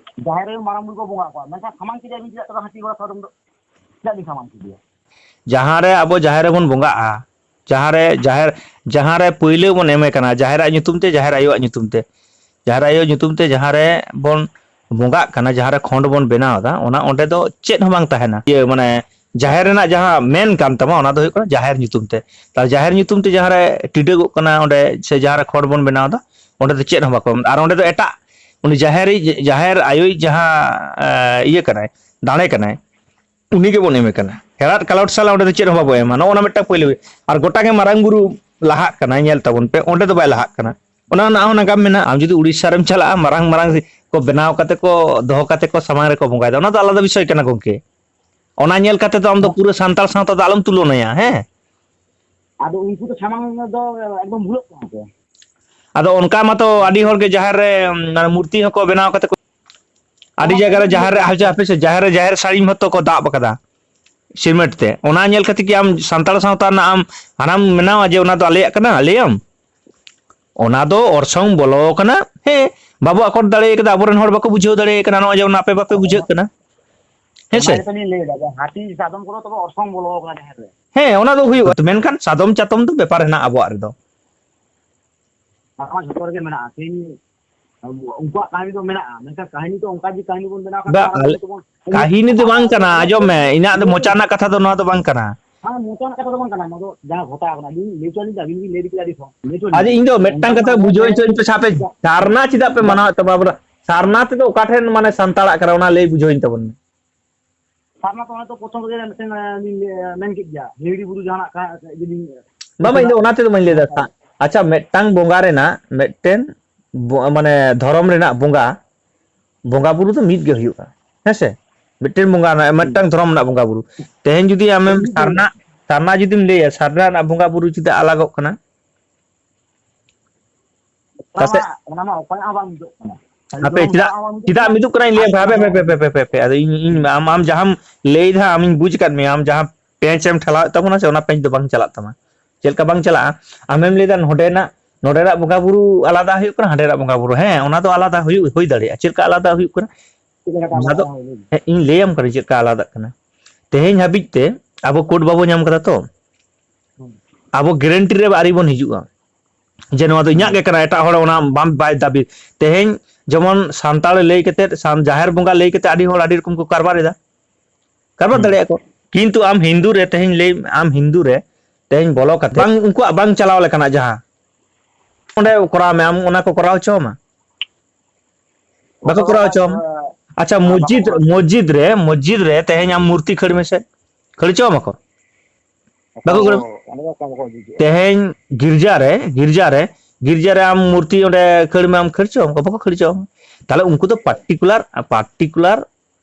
ᱡᱟᱦᱮᱨ ᱨᱮ ᱢᱟᱨᱟᱝ ᱵᱩᱨᱩ ᱠᱚ ᱵᱚᱸᱜᱟ ᱟᱠᱚᱣᱟ, ᱢᱮᱱᱠᱷᱟᱱ ᱥᱟᱢᱟᱝ ᱠᱮᱫᱮᱭᱟ ᱵᱤᱱ ᱪᱮᱫᱟᱜ ᱛᱚᱵᱮ ᱦᱟᱹᱛᱤ ᱜᱷᱚᱲᱟ ᱥᱟᱫᱚᱢ ᱫᱚ? ᱪᱮᱫᱟᱜ ᱵᱤᱱ ᱥᱟᱢᱟᱝ ᱠᱮᱫᱮᱭᱟ? ᱡᱟᱦᱟᱸ ᱨᱮ ᱟᱵᱚ ᱡᱟᱦᱮᱨ ᱨᱮᱵᱚᱱ ᱵᱚᱸᱜᱟᱜᱼᱟ, ᱡᱟᱦᱟᱸ ᱨᱮ ᱡᱟᱦᱮᱨ, ᱡᱟᱦᱟᱸ ᱨᱮ ᱯᱟᱹᱭᱞᱟᱹ ᱵᱚᱱ ᱮᱢᱮ ᱠᱟᱱᱟ, ᱡᱟᱦᱮᱨᱟᱜ ᱧᱩᱛᱩᱢ ᱛᱮ, ᱡᱟᱦᱮᱨ ᱟᱭᱳᱣᱟᱜ ᱧᱩᱛᱩᱢ ᱛᱮ, ᱡᱟᱦᱮᱨ ᱟᱭᱳ ᱧᱩᱛᱩᱢ ᱛᱮ ᱡᱟᱦᱟᱸ ᱨᱮ ᱵᱚᱱ ᱵᱚᱸᱜᱟᱜ ᱠᱟᱱᱟ, ᱡᱟᱦᱟᱸ ᱨᱮ ᱠᱷᱚᱸᱰ ᱵᱚᱱ ᱵᱮᱱᱟᱣ ᱮᱫᱟ, ᱚᱱᱟ ᱚᱸᱰᱮ ᱫᱚ ᱪᱮᱫ ᱦᱚᱸ ᱵᱟᱝ ᱛᱟᱦᱮᱱᱟ᱾ ᱤᱭᱟᱹ, ᱢᱟᱱᱮ, ᱡᱟᱦᱮᱨ ᱨᱮᱱᱟᱜ ᱡᱟᱦᱟᱸ ᱢᱮᱱ ᱠᱟᱱ ᱛᱟᱢᱟ, ᱚᱱᱟ ᱫᱚ ᱦᱩᱭᱩᱜ ᱠᱟᱱᱟ ᱡᱟᱦᱮᱨ ᱧᱩᱛᱩᱢ ᱛᱮ᱾ ᱛᱟᱦᱞᱮ ᱡᱟᱦᱮᱨ ᱧᱩᱛᱩᱢ ᱛᱮ ᱡᱟᱦᱟᱸ ᱨᱮ ᱴᱤᱰᱟᱹᱜᱚᱜ ᱠᱟᱱᱟ ᱚᱸᱰᱮ, ᱥᱮ ᱡᱟᱦᱟᱸ ᱨᱮ ᱠᱷᱚᱸᱰ ᱵᱚᱱ ᱵᱮᱱᱟᱣ ᱮᱫᱟ, ᱚᱸᱰᱮ ᱫᱚ ᱪᱮᱫ ᱦᱚᱸ ᱵᱟᱠᱚ, ᱟᱨ ᱚᱸᱰᱮ ᱫᱚ ᱮᱴᱟᱜ, ᱩᱱᱤ ᱡᱟᱦᱮᱨᱤᱡ, ᱡᱟᱦᱮᱨ ᱟᱭᱳᱭᱤᱡ ᱡᱟᱦᱟᱸ, ᱮ, ᱤᱭᱟᱹ ᱠᱟᱱᱟᱭ, ᱫᱟᱲᱮ ᱠᱟᱱᱟᱭ, ᱩᱱᱤ ᱜᱮᱵᱚᱱ ᱮᱢᱮ ᱠᱟᱱᱟ᱾ ᱦᱮᱲᱟᱫ ᱠᱟᱞᱚᱴ ᱥᱟᱞᱟᱜ ᱚᱸᱰᱮ ᱫᱚ ᱪᱮᱫ ᱦᱚᱸ ᱵᱟᱵᱚ ᱮᱢᱟ᱾ ᱱᱚᱜᱼᱚ ᱱᱟ ᱢᱤᱫᱴᱟᱝ ᱯᱳᱭᱞᱳ᱾ ᱟᱨ ᱜᱚᱴᱟ ᱜᱮ ᱢᱟᱨᱟᱝ ᱵᱩᱨᱩ ᱞᱟᱦᱟᱜ ᱠᱟᱱᱟᱭ, ᱧᱮᱞ ᱛᱟᱵᱚᱱ ᱯᱮ, ᱚᱸᱰᱮ ᱫᱚ ᱵᱟᱭ ᱞᱟᱦᱟᱜ ᱠᱟᱱᱟ᱾ ᱚᱱᱟ ᱨᱮᱱᱟᱜ ᱦᱚᱸ ᱱᱟᱜᱟᱢ ᱢᱮᱱᱟᱜᱼᱟ᱾ ᱟᱢ ᱡᱩᱫᱤ ᱩᱲᱤᱥᱥᱟ ᱨᱮᱢ ᱪᱟᱞᱟᱜᱼᱟ, ᱢᱟᱨᱟᱝ ᱢᱟᱨᱟᱝ ᱠᱚ ᱵᱮᱱᱟᱣ ᱠᱟᱛᱮ ᱠᱚ ᱫᱚᱦᱚ ᱠᱟᱛᱮ ᱠᱚ ᱥᱟᱢᱟᱝ ᱨᱮᱠᱚ ᱵᱚᱸᱜᱟᱭᱮᱫᱟ, ᱚᱱᱟ ᱫᱚ ᱟᱞᱟᱫᱟ ᱵᱤᱥᱚᱭ ᱠᱟᱱᱟ ᱜᱚᱝᱠᱮ᱾ ᱚᱱᱟ ᱧᱮᱞ ᱠᱟᱛᱮ ᱫᱚ ᱟᱢ ᱫᱚ ᱯᱩᱨᱟᱹ ᱥᱟᱱᱛᱟᱲ ᱥᱟᱶᱛᱟ ᱫᱚ ᱟᱞᱚᱢ ᱛᱩᱞᱚᱱᱟᱭᱟ, ᱦᱮᱸ? ᱟᱫᱚ ᱩᱱᱠᱩ ᱫᱚ ᱥᱟᱢᱟᱝ ᱫᱚ ᱮᱠᱫᱚᱢ ᱵᱷᱩᱞᱚᱜ ᱠᱟᱱᱟ ᱠᱚ᱾ ᱟᱫᱚ ᱚᱱᱠᱟ ᱢᱟᱛᱚ ᱟᱹᱰᱤ ᱦᱚᱲ ᱜᱮ ᱡᱟᱦᱮᱨ ᱨᱮ, ᱩᱢ, ᱢᱟᱱᱮ ᱢᱩᱨᱛᱤ ᱦᱚᱸᱠᱚ ᱵᱮᱱᱟᱣ ᱠᱟᱛᱮ ᱠᱚ, ᱟᱹᱰᱤ ᱡᱟᱭᱜᱟ ᱨᱮ ᱡᱟᱦᱮᱨ ᱨᱮ, ᱦᱟᱯᱮ ᱥᱮ, ᱡᱟᱦᱮᱨ ᱨᱮ, ᱡᱟᱦᱮᱨ ᱥᱟᱹᱲᱤᱢ ᱦᱚᱸᱛᱚ ᱠᱚ ᱫᱟᱵ ᱟᱠᱟᱫᱟ ᱥᱤᱢᱮᱱᱴ ᱛᱮ᱾ ᱚᱱᱟ ᱧᱮᱞ ᱠᱟᱛᱮ ᱠᱤ ᱟᱢ ᱥᱟᱱᱛᱟᱲ ᱥᱟᱶᱛᱟ ᱨᱮᱱᱟᱜ ᱟᱢ ᱦᱟᱱᱟᱢ ᱢᱮᱱᱟᱣᱟ ᱡᱮ ᱚᱱᱟ ᱫᱚ ᱟᱞᱮᱭᱟᱜ ᱠᱟᱱᱟ, ᱞᱟᱹᱭᱟᱢ? ᱚᱱᱟ ᱫᱚ ᱚᱨᱥᱚᱝ ᱵᱚᱞᱚ ᱟᱠᱟᱱᱟ᱾ ᱦᱮᱸ, ᱵᱟᱵᱚ ᱟᱠᱚᱴ ᱫᱟᱲᱮ ᱠᱟᱫᱟ, ᱟᱵᱚᱨᱮᱱ ᱦᱚᱲ ᱵᱟᱠᱚ ᱵᱩᱡᱷᱟᱹᱣ ᱫᱟᱲᱮ ᱠᱟᱱᱟ, ᱱᱚᱜᱼᱚᱭ ᱡᱮᱢᱚᱱ ᱟᱯᱮ ᱵᱟᱯᱮ ᱵᱩᱡᱷᱟᱹᱜ ᱠᱟᱱᱟ᱾ ᱦᱮᱸ ᱚᱱᱟ ᱥᱮ? ᱜᱮᱛᱚ ᱞᱤᱧ ᱞᱟᱹᱭ ᱮᱫᱟ, ᱡᱮ ᱦᱟᱹᱛᱤ ᱥᱟᱫᱚᱢ ᱠᱚᱫᱚ ᱛᱚᱵᱮ ᱚᱨᱥᱚᱝ ᱵᱚᱞᱚ ᱟᱠᱟᱱᱟ ᱡᱟᱦᱮᱨ ᱨᱮ᱾ ᱦᱮᱸ, ᱚᱱᱟ ᱫᱚ ᱦᱩᱭᱩᱜᱼᱟ, ᱢᱮᱱᱠᱷᱟᱱ ᱥᱟᱫᱚᱢ ᱪᱟᱛᱚᱢ ᱫᱚ ᱵᱮᱯᱟᱨ ᱦᱮᱱᱟᱜᱼᱟ ᱟᱵᱚᱣᱟᱜ ᱨᱮᱫᱚ᱾ ᱚᱱᱟ ᱢᱟ ᱡᱷᱚᱛᱚ ᱨᱮᱜᱮ ᱢᱮᱱᱟᱜᱼᱟ᱾ ᱛᱮᱦᱮᱧ ᱩᱱᱠᱩᱣᱟᱜ ᱠᱟᱹᱦᱱᱤ ᱫᱚ ᱢᱮᱱᱟᱜᱼᱟ, ᱢᱮᱱᱠᱷᱟᱱ ᱠᱟᱹᱦᱱᱤ ᱫᱚ ᱚᱱᱠᱟ ᱡᱮ ᱠᱟᱹᱦᱱᱤ ᱵᱚᱱ ᱵᱮᱱᱟᱣ ᱠᱟᱜ ᱵᱟ, ᱠᱟᱱᱟ, ᱟᱞᱮ, ᱛᱮᱵᱚᱱ ᱠᱟᱹᱦᱱᱤ ᱫᱚ ᱵᱟᱝ ᱠᱟᱱᱟ᱾ ᱟᱸᱡᱚᱢ ᱢᱮ, ᱤᱧᱟᱹᱜ ᱫᱚ ᱢᱚᱪᱟ ᱨᱮᱱᱟᱜ ᱠᱟᱛᱷᱟ ᱫᱚ ᱱᱚᱣᱟ ᱫᱚ ᱵᱟᱝ ᱠᱟᱱᱟ᱾ ᱦᱮᱸ, ᱢᱚᱪᱟ ᱨᱮᱱᱟᱜ ᱠᱟᱛᱷᱟ ᱫᱚ ᱵᱟᱝ ᱠᱟᱱᱟ, ᱱᱚᱣᱟ ᱫᱚ ᱡᱟᱦᱟᱸ ᱜᱷᱚᱴᱟᱣ ᱠᱟᱱᱟ, ᱟᱹᱞᱤᱧ ᱞᱟᱹᱭ ᱦᱚᱪᱚ ᱟᱹᱞᱤᱧ ᱵᱤᱱ, ᱟᱹᱵᱤᱱ ᱵᱤᱱ ᱞᱟᱹᱭ ᱤᱫᱤ ᱠᱮᱫᱟ ᱟᱹᱰᱤ ᱥᱚᱦᱚᱡ᱾ ᱞᱟᱹᱭ ᱦᱚᱪᱚ ᱟᱹᱞᱤᱧ ᱟᱫᱚ ᱵᱤᱱ᱾ ᱤᱧ ᱫᱚ ᱢᱤᱫᱴᱟᱝ ᱚᱱᱠᱟ ᱠᱟᱛᱷᱟ ᱫᱚ ᱵᱟᱝ ᱵᱩᱡᱷᱟᱹᱣ ᱠᱟᱱᱟ᱾ ᱦᱚᱪᱚ ᱤᱧ ᱯᱮ ᱥᱟᱯᱮ, ᱥᱟᱨᱱᱟ ᱪᱮᱫᱟᱜ ᱯᱮ ᱢᱟᱱᱟᱣᱮᱫ ᱛᱟᱵᱚᱱᱟ ᱟᱵᱚ? ᱥᱟᱨᱱᱟ ᱛᱮᱫᱚ ᱚᱠᱟ ᱴᱷᱮᱱ ᱢᱟᱱᱮ ᱥᱟᱱᱛᱟᱲᱟᱜ ᱠᱟᱱᱟ, ᱚᱱᱟ ᱞᱟᱹᱭ ᱵᱩᱡᱷᱟᱹᱣ ᱤᱧ ᱛᱟᱵᱚᱱ ᱢᱮ᱾ ᱥᱟᱨᱱᱟ ᱛᱚ ᱚᱱᱮ ᱛᱚ ᱯᱨᱚᱛᱷᱚᱢ ᱨᱮᱜᱮ ᱢᱤᱫᱴᱮᱱ, ᱟᱸ, ᱞᱤᱧ ᱞᱟᱹᱭ, ᱟᱸ, ᱢᱮᱱ ᱠᱮᱫ ᱜᱮᱭᱟ, ᱦᱤᱦᱤᱲᱤ ᱵᱩᱨᱩ ᱡᱟᱦᱟᱱᱟᱜ ᱠᱟ-, ᱤᱭᱟᱹ ᱞᱤᱧ, ᱵᱟᱝ, ᱵᱟᱝ, ᱤᱧ ᱫᱚ ᱚᱱᱟ ᱛᱮᱫᱚ ᱵᱟᱹᱧ ᱞᱟᱹᱭ ᱮᱫᱟ᱾ ᱥᱟ-, ᱟᱪᱪᱷᱟ, ᱢᱤᱫᱴᱟᱝ ᱵᱚᱸᱜᱟ ᱨᱮᱱᱟᱜ, ᱢᱤᱫᱴᱮᱱ ᱵᱚ-, ᱢᱟᱱᱮ ᱫᱷᱚᱨᱚᱢ ᱨᱮᱱᱟᱜ ᱵᱚᱸᱜᱟ, ᱵᱚᱸᱜᱟ ᱵᱩᱨᱩ ᱫᱚ ᱢᱤᱫ ᱜᱮ ᱦᱩᱭᱩᱜᱼᱟ, ᱦᱮᱸ ᱥᱮ? ᱢᱤᱫᱴᱮᱱ ᱵᱚᱸᱜᱟ ᱨᱮᱱᱟᱜ, ᱦᱩᱸ᱾ ᱢᱤᱫᱴᱟᱝ ᱫᱷᱚᱨᱚᱢ ᱨᱮᱱᱟᱜ ᱵᱚᱸᱜᱟ ᱵᱩᱨᱩ᱾ ᱛᱮᱦᱮᱧ ᱡᱩᱫᱤ ᱟᱢᱮᱢ ᱦᱩᱸ᱾ ᱥᱟᱨᱱᱟ, ᱥᱟᱨᱱᱟ ᱡᱩᱫᱤᱢ ᱞᱟᱹᱭᱟ, ᱥᱟᱨᱱᱟ ᱨᱮᱱᱟᱜ ᱵᱚᱸᱜᱟ ᱵᱩᱨᱩ ᱪᱮᱫᱟᱜ ᱟᱞᱟᱜᱚᱜ ᱠᱟᱱᱟ? ᱚᱱᱟ ᱯᱟᱥᱮᱡ ᱢᱟ, ᱚᱱᱟ ᱢᱟ ᱚᱠᱚᱭᱟᱜ ᱦᱚᱸ ᱵᱟᱝ ᱢᱤᱫᱚᱜ ᱠᱟᱱᱟ᱾ ᱦᱟᱯᱮ, ᱫᱷᱚᱨᱚᱢ ᱪᱮᱫᱟᱜ, ᱠᱚᱣᱟᱜ ᱦᱚᱸ ᱵᱟᱝ ᱢᱤᱫᱚᱜ ᱪᱮᱫᱟᱜ ᱠᱟᱱᱟ᱾ ᱢᱤᱫᱚᱜ ᱠᱟᱱᱟ? ᱤᱧ ᱞᱟᱹᱭᱟᱢ ᱟᱨ ᱠᱟᱱᱟ ᱦᱟᱯᱮ, ᱦᱟᱯᱮ, ᱦᱟᱯᱮ, ᱦᱟᱯᱮ, ᱦᱟᱯᱮ, ᱦᱟᱯᱮ, ᱦᱟᱯᱮ, ᱟᱫᱚ ᱤᱧ, ᱤᱧ, ᱟᱢ, ᱟᱢ ᱡᱟᱦᱟᱸᱢ ᱞᱟᱹᱭ ᱫᱟ, ᱟᱢᱤᱧ ᱵᱩᱡᱽ ᱟᱠᱟᱫ ᱢᱮᱭᱟ, ᱟᱢ ᱡᱟᱦᱟᱸ ᱯᱮᱸᱪ ᱮᱢ ᱴᱷᱮᱞᱟᱣᱮᱫ ᱛᱟᱵᱚᱱᱟ ᱥᱮ, ᱚᱱᱟ ᱯᱮᱸᱪ ᱫᱚ ᱵᱟᱝ ᱪᱟᱞᱟᱜ ᱛᱟᱢᱟ᱾ ᱪᱮᱫ ᱞᱮᱠᱟ ᱵᱟᱝ ᱪᱟᱞᱟᱜᱼᱟ? ᱟᱢᱮᱢ ᱞᱟᱹᱭ ᱫᱟ ᱱᱚᱰᱮᱱᱟᱜ, ᱱᱚᱰᱮᱱᱟᱜ ᱵᱚᱸᱜᱟ ᱵᱩᱨᱩ ᱟᱞᱟᱫᱟ ᱦᱩᱭᱩᱜ ᱠᱟᱱᱟ, ᱦᱟᱸᱰᱮᱱᱟᱜ ᱵᱚᱸᱜᱟ ᱵᱩᱨᱩ, ᱦᱮᱸ, ᱚᱱᱟ ᱫᱚ ᱟᱞᱟᱫᱟ ᱦᱩᱭᱩᱜ, ᱦᱩᱭ ᱫᱟᱲᱮᱭᱟᱜᱼᱟ᱾ ᱪᱮᱫ ᱞᱮᱠᱟ ᱟᱞᱟᱫᱟ ᱦᱩᱭᱩᱜ ᱠᱟᱱᱟ? ᱪᱮᱫ ᱞᱮᱠᱟ ᱚᱱᱟ ᱫᱚ, ᱟᱞᱟᱫᱟ ᱦᱩᱭᱩᱜ? ᱦᱮᱸ, ᱤᱧ ᱞᱟᱹᱭᱟᱢ ᱠᱟᱹᱱᱟᱹᱧ ᱪᱮᱫ ᱞᱮᱠᱟ ᱟᱞᱟᱫᱟᱜ ᱠᱟᱱᱟ᱾ ᱛᱮᱦᱮᱧ ᱦᱟᱹᱵᱤᱡ ᱛᱮ ᱟᱵᱚ ᱠᱳᱰ ᱵᱟᱵᱚ ᱧᱟᱢ ᱠᱟᱫᱟ ᱛᱚ᱾ ᱦᱩᱸ᱾ ᱟᱵᱚ ᱜᱮᱨᱮᱱᱴᱤ ᱨᱮ ᱟᱹᱣᱨᱤ ᱵᱚᱱ ᱦᱤᱡᱩᱜᱼᱟ᱾ ᱡᱮ ᱱᱚᱣᱟ ᱫᱚ ᱤᱧᱟᱹᱜ ᱜᱮ ᱠᱟᱱᱟ, ᱮᱴᱟᱜ ᱦᱚᱲ ᱚᱱᱟ ᱵᱟᱢ, ᱵᱟᱭ ᱫᱟᱹᱵᱤ᱾ ᱛᱮᱦᱮᱧ ᱡᱮᱢᱚᱱ ᱥᱟᱱᱛᱟᱲ ᱞᱟᱹᱭ ᱠᱟᱛᱮᱫ, ᱥᱟᱱ-, ᱡᱟᱦᱮᱨ ᱵᱚᱸᱜᱟ ᱞᱟᱹᱭ ᱠᱟᱛᱮᱫ ᱟᱹᱰᱤ ᱦᱚᱲ ᱟᱹᱰᱤ ᱨᱚᱠᱚᱢ ᱠᱚ ᱠᱟᱨᱵᱟᱨ ᱮᱫᱟ᱾ ᱠᱟᱨᱵᱟᱨ ᱦᱩᱸ᱾ ᱫᱟᱲᱮᱭᱟᱜᱼᱟ ᱠᱚ᱾ ᱠᱤᱱᱛᱩ ᱟᱢ ᱦᱤᱱᱫᱩ ᱨᱮ ᱛᱮᱦᱮᱧ ᱞᱟᱹᱭ, ᱟᱢ ᱦᱤᱱᱫᱩ ᱨᱮ ᱛᱮᱦᱮᱧ ᱵᱚᱞᱚ ᱠᱟᱛᱮ ᱵᱟᱝ, ᱩᱱᱠᱩᱣᱟᱜ ᱵᱟᱝ ᱪᱟᱞᱟᱣ ᱞᱮᱠᱟᱱᱟᱜ ᱡᱟᱦᱟᱸ ᱚᱸᱰᱮ ᱠᱚᱨᱟᱣ ᱢᱮ, ᱟᱢ ᱚᱱᱟ ᱠᱚ ᱠᱚᱨᱟᱣ ᱦᱚᱪᱚ ᱟᱢᱟ? ᱵᱟᱠᱚ ᱚᱱᱟ ᱫᱚ ᱠᱚᱨᱟᱣ ᱚᱠᱚᱭ, ᱦᱚᱪᱚ ᱟᱢᱟ᱾ ᱟᱪᱪᱷᱟ, ᱚᱱᱟ ᱵᱟᱠᱚ ᱢᱚᱥᱡᱤᱫ, ᱠᱚᱨᱟᱣ ᱦᱚᱪᱚ᱾ ᱢᱚᱥᱡᱤᱫ ᱨᱮ, ᱢᱚᱥᱡᱤᱫ ᱨᱮ ᱛᱮᱦᱮᱧ ᱟᱢ ᱢᱩᱨᱛᱤ ᱠᱷᱟᱹᱲ ᱢᱮᱥᱮ, ᱠᱷᱟᱹᱲ ᱦᱚᱪᱚ ᱟᱢᱟ ᱠᱚ? ᱵᱟᱠᱚ ᱠᱷᱟᱹᱲ-, ᱚᱠᱚᱭ ᱦᱚᱸ ᱚᱸᱰᱮ ᱫᱚ ᱚᱠᱚᱭ ᱵᱟᱠᱚ ᱦᱤᱡᱩᱜᱼᱟ᱾ ᱛᱮᱦᱮᱧ ᱜᱤᱨᱡᱟ ᱨᱮ, ᱜᱤᱨᱡᱟ ᱨᱮ, ᱜᱤᱨᱡᱟ ᱨᱮ ᱟᱢ ᱢᱩᱨᱛᱤ ᱚᱸᱰᱮ ᱠᱷᱟᱹᱲ ᱢᱮ, ᱟᱢ ᱠᱷᱟᱹᱲ ᱦᱚᱪᱚ ᱟᱢᱟ ᱠᱚ? ᱵᱟᱠᱚ ᱠᱷᱟᱹᱲ ᱦᱚᱪᱚ ᱟᱢᱟ᱾ ᱛᱟᱦᱞᱮ ᱩᱱᱠᱩ ᱫᱚ ᱯᱟᱨᱴᱤᱠᱩᱞᱟᱨ, ᱯᱟᱨᱴᱤᱠᱩᱞᱟᱨ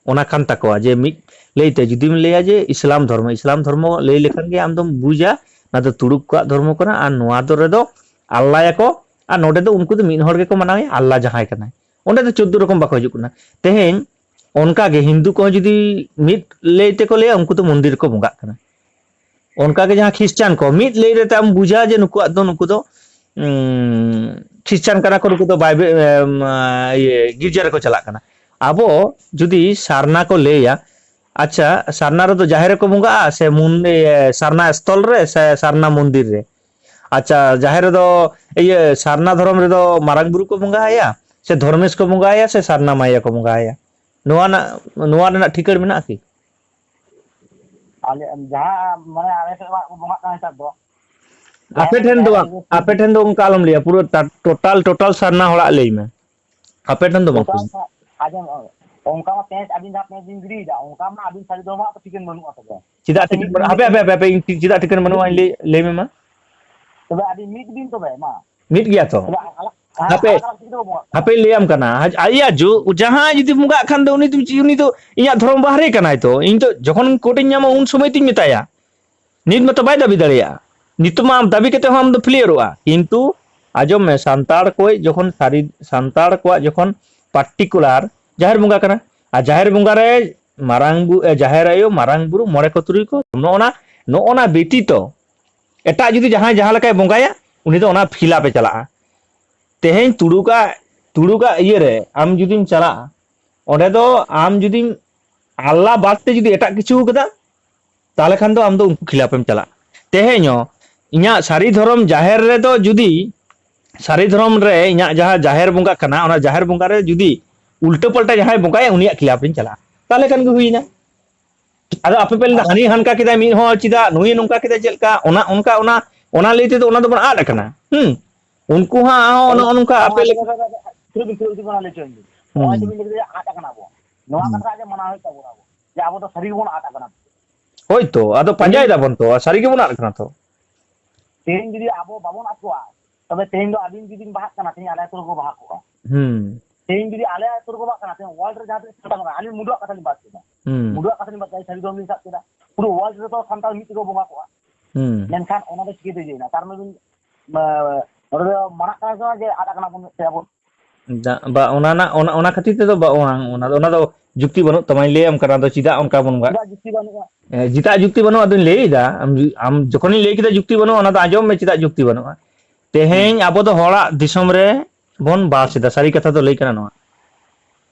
ᱚᱱᱟ ᱠᱟᱱ ᱛᱟᱠᱚᱣᱟ ᱡᱮ ᱢᱤᱫ ᱞᱟᱹᱭᱛᱮ ᱡᱩᱫᱤᱢ ᱞᱟᱹᱭᱟ ᱡᱮ ᱤᱥᱞᱟᱢ ᱫᱷᱚᱨᱢᱚ, ᱤᱥᱞᱟᱢ ᱫᱷᱚᱨᱢᱚ ᱞᱟᱹᱭ ᱞᱮᱠᱷᱟᱱ ᱜᱮ ᱟᱢ ᱫᱚᱢ ᱵᱩᱡᱟ ᱱᱚᱣᱟ ᱫᱚ ᱛᱩᱲᱩᱠ ᱠᱚᱣᱟᱜ ᱫᱷᱚᱨᱢᱚ ᱠᱟᱱᱟ, ᱟᱨ ᱱᱚᱣᱟ ᱫᱚ ᱨᱮᱫᱚ ᱟᱞᱞᱟᱭᱟᱠᱚ, ᱟᱨ ᱱᱚᱰᱮ ᱫᱚ ᱩᱱᱠᱩ ᱫᱚ ᱢᱤᱫ ᱦᱚᱲ ᱜᱮᱠᱚ ᱢᱟᱱᱟᱣᱮᱭᱟ, ᱟᱞᱞᱟ ᱡᱟᱦᱟᱸᱭ ᱠᱟᱱᱟᱭ᱾ ᱚᱸᱰᱮ ᱫᱚ ᱪᱳᱫᱽᱫᱳ ᱨᱚᱠᱚᱢ ᱵᱟᱠᱚ ᱦᱤᱡᱩᱜ ᱠᱟᱱᱟ᱾ ᱛᱮᱦᱮᱧ ᱚᱱᱠᱟ ᱜᱮ ᱦᱤᱱᱫᱩ ᱠᱚᱦᱚᱸ ᱡᱩᱫᱤ ᱢᱤᱫ ᱞᱟᱹᱭ ᱛᱮᱠᱚ ᱞᱟᱹᱭᱟ, ᱩᱱᱠᱩ ᱫᱚ ᱢᱚᱱᱫᱤᱨ ᱨᱮᱠᱚ ᱵᱚᱸᱜᱟᱜ ᱠᱟᱱᱟ᱾ ᱚᱱᱠᱟ ᱜᱮ ᱡᱟᱦᱟᱸ ᱠᱷᱨᱤᱥᱪᱟᱱ ᱠᱚ ᱢᱤᱫ ᱞᱟᱹᱭ ᱨᱮ ᱛᱟᱢ ᱵᱩᱡᱷᱟᱹᱣᱟ ᱡᱮ ᱱᱩᱠᱩᱣᱟᱜ ᱫᱚ, ᱱᱩᱠᱩ ᱫᱚ ᱩᱸ, ᱠᱷᱨᱤᱥᱪᱟᱱ ᱠᱟᱱᱟ ᱠᱚ, ᱱᱩᱠᱩ ᱫᱚ ᱵᱟᱭᱵᱮ-, ᱮᱢ, ᱟ, ᱤᱭᱟᱹ, ᱜᱤᱨᱡᱟ ᱨᱮᱠᱚ ᱪᱟᱞᱟᱜ ᱠᱟᱱᱟ᱾ ᱟᱵᱚ ᱡᱩᱫᱤ ᱥᱟᱨᱱᱟ ᱠᱚ ᱞᱟᱹᱭᱟ, ᱟᱪᱪᱷᱟ, ᱥᱟᱨᱱᱟ ᱨᱮᱫᱚ ᱡᱟᱦᱮᱨ ᱨᱮᱠᱚ ᱵᱚᱸᱜᱟᱜᱼᱟ ᱥᱮ ᱢᱩᱱ-, ᱤᱭᱟᱹ, ᱥᱟᱨᱱᱟ ᱥᱛᱷᱚᱞ ᱨᱮ ᱥᱮ ᱥᱟᱨᱱᱟ ᱢᱚᱱᱫᱤᱨ ᱨᱮ? ᱟᱪᱪᱷᱟ, ᱡᱟᱦᱮᱨ ᱨᱮᱫᱚ, ᱤᱭᱟᱹ, ᱥᱟᱨᱱᱟ ᱫᱷᱚᱨᱚᱢ ᱨᱮᱫᱚ ᱢᱟᱨᱟᱝ ᱵᱩᱨᱩ ᱠᱚ ᱵᱚᱸᱜᱟ ᱟᱭᱟ ᱥᱮ ᱫᱷᱚᱨᱢᱮᱥ ᱠᱚ ᱵᱚᱸᱜᱟ ᱟᱭᱟ ᱥᱮ ᱥᱟᱨᱱᱟ ᱢᱟᱭᱟ ᱠᱚ ᱵᱚᱸᱜᱟ ᱟᱭᱟ? ᱱᱚᱣᱟ ᱨᱮᱱᱟᱜ, ᱱᱚᱣᱟ ᱨᱮᱱᱟᱜ ᱴᱷᱤᱠᱟᱹᱬ ᱢᱮᱱᱟᱜᱼᱟ ᱠᱤ? ᱟᱞᱮ ᱡᱟᱦᱟᱸ, ᱢᱟᱱᱮ, ᱟᱞᱮ ᱥᱮᱫ ᱢᱟ ᱠᱚ ᱵᱚᱸᱜᱟᱜ ᱠᱟᱱᱟ ᱱᱮᱛᱟᱨ ᱫᱚ᱾ ᱟᱯᱮ ᱡᱟᱦᱮᱨ ᱨᱮ, ᱴᱷᱮᱱ ᱫᱚ ᱡᱟᱦᱮᱨ ᱵᱟᱝ, ᱨᱮᱜᱮ ᱟᱯᱮ ᱴᱷᱮᱱ ᱫᱚ ᱚᱱᱠᱟ ᱟᱞᱚᱢ ᱞᱟᱹᱭᱟ, ᱯᱩᱨᱟᱹ ᱴᱟ-, ᱴᱳᱴᱟᱞ, ᱴᱳᱴᱟᱞ ᱥᱟᱨᱱᱟ ᱦᱚᱲᱟᱜ ᱞᱟᱹᱭ ᱢᱮ᱾ ᱟᱯᱮ ᱴᱷᱮᱱ ᱫᱚ ᱵᱟᱝ ᱴᱳᱴᱟᱞ ᱠᱚ᱾ ᱥᱟ-, ᱟᱸᱡᱚᱢ, ᱚᱱᱠᱟ ᱢᱟ ᱯᱮᱸᱪ, ᱟᱹᱵᱤᱱ ᱡᱟᱦᱟᱸ ᱯᱮᱸᱪ ᱵᱤᱱ ᱜᱤᱰᱤᱭᱮᱫᱟ, ᱚᱱᱠᱟ ᱢᱟ ᱟᱹᱵᱤᱱ ᱥᱟᱹᱨᱤ ᱫᱷᱚᱨᱚᱢᱟᱜ ᱛᱚ ᱴᱷᱤᱠᱟᱹᱱ ᱵᱟᱹᱱᱩᱜᱼᱟ ᱛᱚᱵᱮ᱾ ᱪᱮᱫᱟᱜ ᱟᱪᱪᱷᱟ, ᱴᱷᱤᱠᱟᱹᱱ ᱢᱤᱫ ᱵᱟᱹᱱᱩᱜᱼᱟ? ᱫᱤᱱ ᱦᱟᱯᱮ, ᱦᱟᱯᱮ, ᱦᱟᱯᱮ, ᱦᱟᱯᱮ, ᱤᱧ ᱴᱷᱤᱠ ᱪᱮᱫᱟᱜ ᱴᱷᱤᱠᱟᱹᱱ ᱵᱟᱹᱱᱩᱜᱼᱟ? ᱤᱧ ᱞᱟᱹᱭ, ᱞᱟᱹᱭ ᱢᱮ ᱢᱟ᱾ ᱛᱚᱵᱮ ᱟᱹᱵᱤᱱ ᱢᱤᱫ ᱵᱤᱱ ᱛᱚᱵᱮ, ᱢᱟ᱾ ᱢᱤᱫ ᱜᱮᱭᱟ ᱛᱚ᱾ ᱛᱚᱵᱮ ᱟᱞᱟᱜᱽ, ᱦᱮᱸ, ᱦᱟᱯᱮ, ᱟᱞᱟᱜᱽ ᱟᱞᱟᱜᱽ ᱪᱤᱠᱟᱹ ᱛᱮᱠᱚ ᱵᱚᱸᱜᱟᱜ ᱠᱟᱱᱟ? ᱦᱟᱯᱮ ᱞᱟᱹᱭᱟᱢ ᱠᱟᱱᱟ᱾ ᱟᱡ, ᱟᱭᱟ ᱡᱩ-, ᱡᱟᱦᱟᱸᱭ ᱡᱩᱫᱤ ᱵᱚᱸᱜᱟᱜ ᱠᱷᱟᱱ ᱫᱚ ᱩᱱᱤ ᱫᱚ ᱪᱮᱫ, ᱩᱱᱤ ᱫᱚ ᱤᱧᱟᱹᱜ ᱫᱷᱚᱨᱚᱢ ᱵᱟᱦᱨᱮ ᱠᱟᱱᱟᱭ ᱛᱚ᱾ ᱤᱧ ᱫᱚ ᱡᱚᱠᱷᱚᱱ ᱠᱳᱨᱴ ᱤᱧ ᱧᱟᱢᱟ ᱩᱱ ᱥᱚᱢᱚᱭ ᱛᱚᱧ ᱢᱮᱛᱟᱭᱟ᱾ ᱱᱤᱛ ᱢᱟᱛᱚ ᱵᱟᱭ ᱫᱟᱹᱵᱤ ᱫᱟᱲᱮᱭᱟᱜᱼᱟ᱾ ᱱᱤᱛᱚᱜ ᱢᱟ ᱟᱢ ᱫᱟᱹᱵᱤ ᱠᱟᱛᱮ ᱦᱚᱸ ᱟᱢ ᱫᱚ ᱯᱷᱞᱤᱭᱟᱨᱚᱜᱼᱟ᱾ ᱠᱤᱱᱛᱩ ᱟᱸᱡᱚᱢ ᱢᱮ, ᱥᱟᱱᱛᱟᱲ ᱠᱚ ᱡᱚᱠᱷᱚᱱ ᱥᱟᱹᱨᱤ, ᱥᱟᱱᱛᱟᱲ ᱠᱚᱣᱟᱜ ᱡᱚᱠᱷᱚᱱ ᱯᱟᱨᱴᱤᱠᱩᱞᱟᱨ ᱡᱟᱦᱮᱨ ᱵᱚᱸᱜᱟ ᱠᱟᱱᱟ, ᱟᱨ ᱡᱟᱦᱮᱨ ᱵᱚᱸᱜᱟ ᱨᱮ ᱢᱟᱨᱟᱝ ᱵᱩ-, ᱮ, ᱡᱟᱦᱮᱨ ᱟᱭᱳ, ᱢᱟᱨᱟᱝ ᱵᱩᱨᱩ, ᱢᱚᱬᱮ ᱠᱚ ᱛᱩᱨᱩᱭ ᱠᱚ, ᱱᱚᱜᱼᱚ ᱱᱟ, ᱱᱚᱜᱼᱚ ᱱᱟ ᱵᱮᱛᱤᱛᱚ ᱮᱴᱟᱜ ᱡᱩᱫᱤ ᱡᱟᱦᱟᱸᱭ ᱡᱟᱦᱟᱸ ᱞᱮᱠᱟᱭ ᱵᱚᱸᱜᱟᱭᱟ, ᱩᱱᱤ ᱫᱚ ᱚᱱᱟ ᱠᱷᱤᱞᱟᱯ ᱮ ᱪᱟᱞᱟᱜᱼᱟ᱾ ᱛᱮᱦᱮᱧ ᱛᱩᱲᱩᱠᱟᱜ, ᱛᱩᱲᱩᱠᱟᱜ ᱤᱭᱟᱹ ᱨᱮ ᱟᱢ ᱡᱩᱫᱤᱢ ᱪᱟᱞᱟᱜᱼᱟ, ᱚᱸᱰᱮ ᱫᱚ ᱟᱢ ᱡᱩᱫᱤᱢ ᱟᱞᱞᱟ ᱵᱟᱫ ᱛᱮ ᱡᱩᱫᱤ ᱮᱴᱟᱜ ᱠᱤᱪᱷᱩ ᱠᱟᱫᱟ, ᱛᱟᱦᱚᱞᱮ ᱠᱷᱟᱱ ᱫᱚ ᱟᱢ ᱫᱚ ᱩᱱᱠᱩ ᱠᱷᱤᱞᱟᱯ ᱮᱢ ᱪᱟᱞᱟᱜᱼᱟ᱾ ᱛᱮᱦᱮᱧ ᱦᱚᱸ ᱤᱧᱟᱹᱜ ᱥᱟᱹᱨᱤ ᱫᱷᱚᱨᱚᱢ ᱡᱟᱦᱮᱨ ᱨᱮᱫᱚ ᱡᱩᱫᱤ, ᱥᱟᱹᱨᱤ ᱫᱷᱚᱨᱚᱢ ᱨᱮ ᱤᱧᱟᱹᱜ ᱡᱟᱦᱟᱸ ᱡᱟᱦᱮᱨ ᱵᱚᱸᱜᱟ ᱠᱟᱱᱟ, ᱚᱱᱟ ᱡᱟᱦᱮᱨ ᱵᱚᱸᱜᱟ ᱨᱮ ᱡᱩᱫᱤ ᱩᱞᱴᱟᱹ ᱯᱟᱞᱴᱟ ᱡᱟᱦᱟᱸᱭ ᱵᱚᱸᱜᱟᱭᱟ, ᱩᱱᱤᱭᱟᱜ ᱠᱷᱤᱞᱟᱯ ᱨᱤᱧ ᱪᱟᱞᱟᱜᱼᱟ, ᱛᱟᱦᱚᱞᱮ ᱠᱷᱟᱱ ᱜᱮ ᱦᱩᱭᱱᱟ᱾ ᱟᱫᱚ ᱟᱯᱮ ᱯᱮ ᱞᱟᱹᱭᱫᱟ, ᱟᱫᱚ ᱦᱟᱹᱱᱤ ᱦᱟᱱᱠᱟ ᱠᱮᱫᱟᱭ, ᱢᱤᱫ ᱦᱚᱲ ᱪᱮᱫᱟᱜ, ᱱᱩᱭ ᱱᱚᱝᱠᱟ ᱠᱮᱫᱟᱭ, ᱪᱮᱫ ᱞᱮᱠᱟ, ᱚᱱᱟ, ᱚᱱᱠᱟ, ᱚᱱᱟ, ᱚᱱᱟ ᱞᱟᱹᱭ ᱛᱮᱫᱚ ᱚᱱᱟ ᱫᱚᱵᱚᱱ ᱟᱫ ᱟᱠᱟᱱᱟ᱾ ᱦᱩᱸ, ᱩᱱᱠᱩ ᱦᱟᱸᱜ ᱦᱚᱸ ᱟᱫᱚ ᱱᱚᱜᱼᱚ ᱱᱚᱝᱠᱟ ᱟᱯᱮ ᱟᱫᱚ ᱞᱮᱠᱟ᱾ ᱟᱫᱚ ᱟᱫᱚ ᱛᱷᱤᱨ ᱵᱤᱱ, ᱛᱷᱤᱨ ᱵᱤᱱ, ᱛᱷᱤᱨ ᱵᱤᱱ, ᱚᱱᱟ ᱞᱟᱹᱭ ᱦᱚᱪᱚᱭ ᱵᱤᱱ᱾ ᱱᱚᱜᱼᱚᱭ ᱦᱩᱸ᱾ ᱡᱮ ᱵᱤᱱ ᱞᱟᱹᱭ ᱠᱮᱫᱟ ᱟᱫ ᱟᱠᱟᱱᱟ ᱵᱚᱱ, ᱱᱚᱣᱟ ᱦᱩᱸ᱾ ᱠᱟᱛᱷᱟ ᱜᱮ ᱢᱟᱱᱟᱣ ᱦᱩᱭᱩᱜ ᱛᱟᱵᱚᱱᱟ ᱟᱵᱚ, ᱡᱮ ᱟᱵᱚ ᱫᱚ ᱥᱟᱹᱨᱤ ᱜᱮᱵᱚᱱ ᱟᱫ ᱟᱠᱟᱱᱟ᱾ ᱦᱳᱭ ᱛᱚ, ᱟᱫᱚ ᱯᱟᱸᱡᱟᱭ ᱫᱟᱵᱚᱱ ᱛᱚ, ᱥᱟᱹᱨᱤ ᱜᱮᱵᱚᱱ ᱟᱫ ᱟᱠᱟᱱᱟ ᱛᱚ᱾ ᱛᱮᱦᱮᱧ ᱡᱩᱫᱤ ᱟᱵᱚ ᱵᱟᱵᱚᱱ ᱟᱫ ᱠᱚᱜᱼᱟ, ᱛᱚᱵᱮ ᱛᱮᱦᱮᱧ ᱫᱚ ᱟᱹᱵᱤᱱ ᱡᱩᱫᱤ ᱵᱤᱱ ᱵᱟᱦᱟᱜ ᱠᱟᱱᱟ, ᱛᱮᱦᱮᱧ ᱟᱞᱮ ᱟᱹᱛᱩ ᱨᱮᱠᱚ ᱵᱟᱦᱟ ᱠᱚᱜᱼᱟ᱾ ᱦᱩᱸ᱾ ᱛᱮᱦᱮᱧ ᱡᱩᱫᱤ ᱟᱞᱮ ᱟᱹᱛᱩ ᱨᱮᱠᱚ ᱵᱟᱦᱟᱜ ᱠᱟᱱᱟ, ᱛᱮᱦᱮᱧ ᱣᱟᱨᱞᱰ ᱨᱮ ᱡᱟᱦᱟᱸ ᱛᱤᱱᱟᱹᱜ ᱥᱟᱱᱛᱟᱲ ᱢᱮᱱᱟᱜᱼᱟ, ᱟᱹᱞᱤᱧ ᱢᱩᱰᱩᱣᱟᱜ ᱠᱟᱛᱷᱟ ᱞᱤᱧ ᱵᱟᱫ ᱠᱮᱫᱟ᱾ ᱦᱩᱸ᱾ ᱢᱩᱰᱩᱣᱟᱜ ᱠᱟᱛᱷᱟ ᱞᱤᱧ ᱵᱟᱫ ᱠᱮᱫᱟ, ᱥᱟᱹᱨᱤ ᱫᱷᱚᱨᱚᱢ ᱞᱤᱧ ᱥᱟᱵ ᱠᱮᱫᱟ᱾ ᱯᱩᱨᱟᱹ ᱣᱟᱨᱞᱰ ᱨᱮᱫᱚ ᱥᱟᱱᱛᱟᱲ ᱢᱤᱫ ᱛᱮᱠᱚ ᱵᱚᱸᱜᱟ ᱠᱚᱜᱼᱟ᱾ ᱦᱩᱸ᱾ ᱢᱮᱱᱠᱷᱟᱱ ᱚᱱᱟ ᱫᱚ ᱪᱤᱠᱟᱹᱛᱮ ᱤᱭᱟᱹᱭᱮᱱᱟ? ᱛᱟᱨ ᱢᱟᱱᱮ ᱵᱤᱱ, ᱢᱟ, ᱱᱚᱰᱮ ᱫᱚ ᱢᱟᱱᱟᱜ ᱠᱟᱱᱟ ᱥᱮ ᱵᱟᱝ ᱡᱮ ᱟᱫ ᱟᱠᱟᱱᱟ ᱵᱚᱱ ᱢᱮᱱᱛᱮ ᱟᱵᱚ? ᱫᱟ-, ᱵᱟ, ᱚᱱᱟ ᱨᱮᱱᱟᱜ, ᱚᱱᱟ, ᱚᱱᱟ ᱠᱷᱟᱹᱛᱤᱨ ᱛᱮᱫᱚ ᱵᱟ, ᱚᱱᱟ, ᱚᱱᱟ ᱫᱚ, ᱚᱱᱟ ᱫᱚ ᱡᱩᱠᱛᱤ ᱵᱟᱹᱱᱩᱜ ᱛᱟᱢᱟ, ᱤᱧ ᱞᱟᱹᱭᱟᱢ ᱠᱟᱱᱟ, ᱟᱫᱚ ᱪᱮᱫᱟᱜ ᱚᱱᱠᱟ ᱵᱚᱱ ᱵᱟ-, ᱪᱮᱫᱟᱜ ᱡᱩᱠᱛᱤ ᱵᱟᱹᱱᱩᱜᱼᱟ? ᱮ, ᱪᱮᱫᱟᱜ ᱡᱩᱠᱛᱤ ᱵᱟᱹᱱᱩᱜᱼᱟ ᱟᱫᱚᱧ ᱞᱟᱹᱭ ᱮᱫᱟ, ᱟᱢ ᱡᱩ-, ᱟᱢ ᱡᱚᱠᱷᱚᱱᱤᱧ ᱞᱟᱹᱭ ᱠᱮᱫᱟ ᱡᱩᱠᱛᱤ ᱵᱟᱹᱱᱩᱜᱼᱟ, ᱚᱱᱟ ᱫᱚ ᱟᱸᱡᱚᱢ ᱢᱮ, ᱪᱮᱫᱟᱜ ᱡᱩᱠᱛᱤ ᱵᱟᱹᱱᱩᱜᱼᱟ᱾ ᱦᱩᱸ᱾ ᱛᱮᱦᱮᱧ ᱟᱵᱚ ᱫᱚ ᱦᱚᱲᱟᱜ ᱫᱤᱥᱚᱢ ᱨᱮ ᱵᱚᱱ ᱵᱟᱥ ᱮᱫᱟ, ᱥᱟᱹᱨᱤ ᱠᱟᱛᱷᱟ ᱫᱚ ᱞᱟᱹᱭ ᱠᱟᱱᱟ ᱱᱚᱣᱟ᱾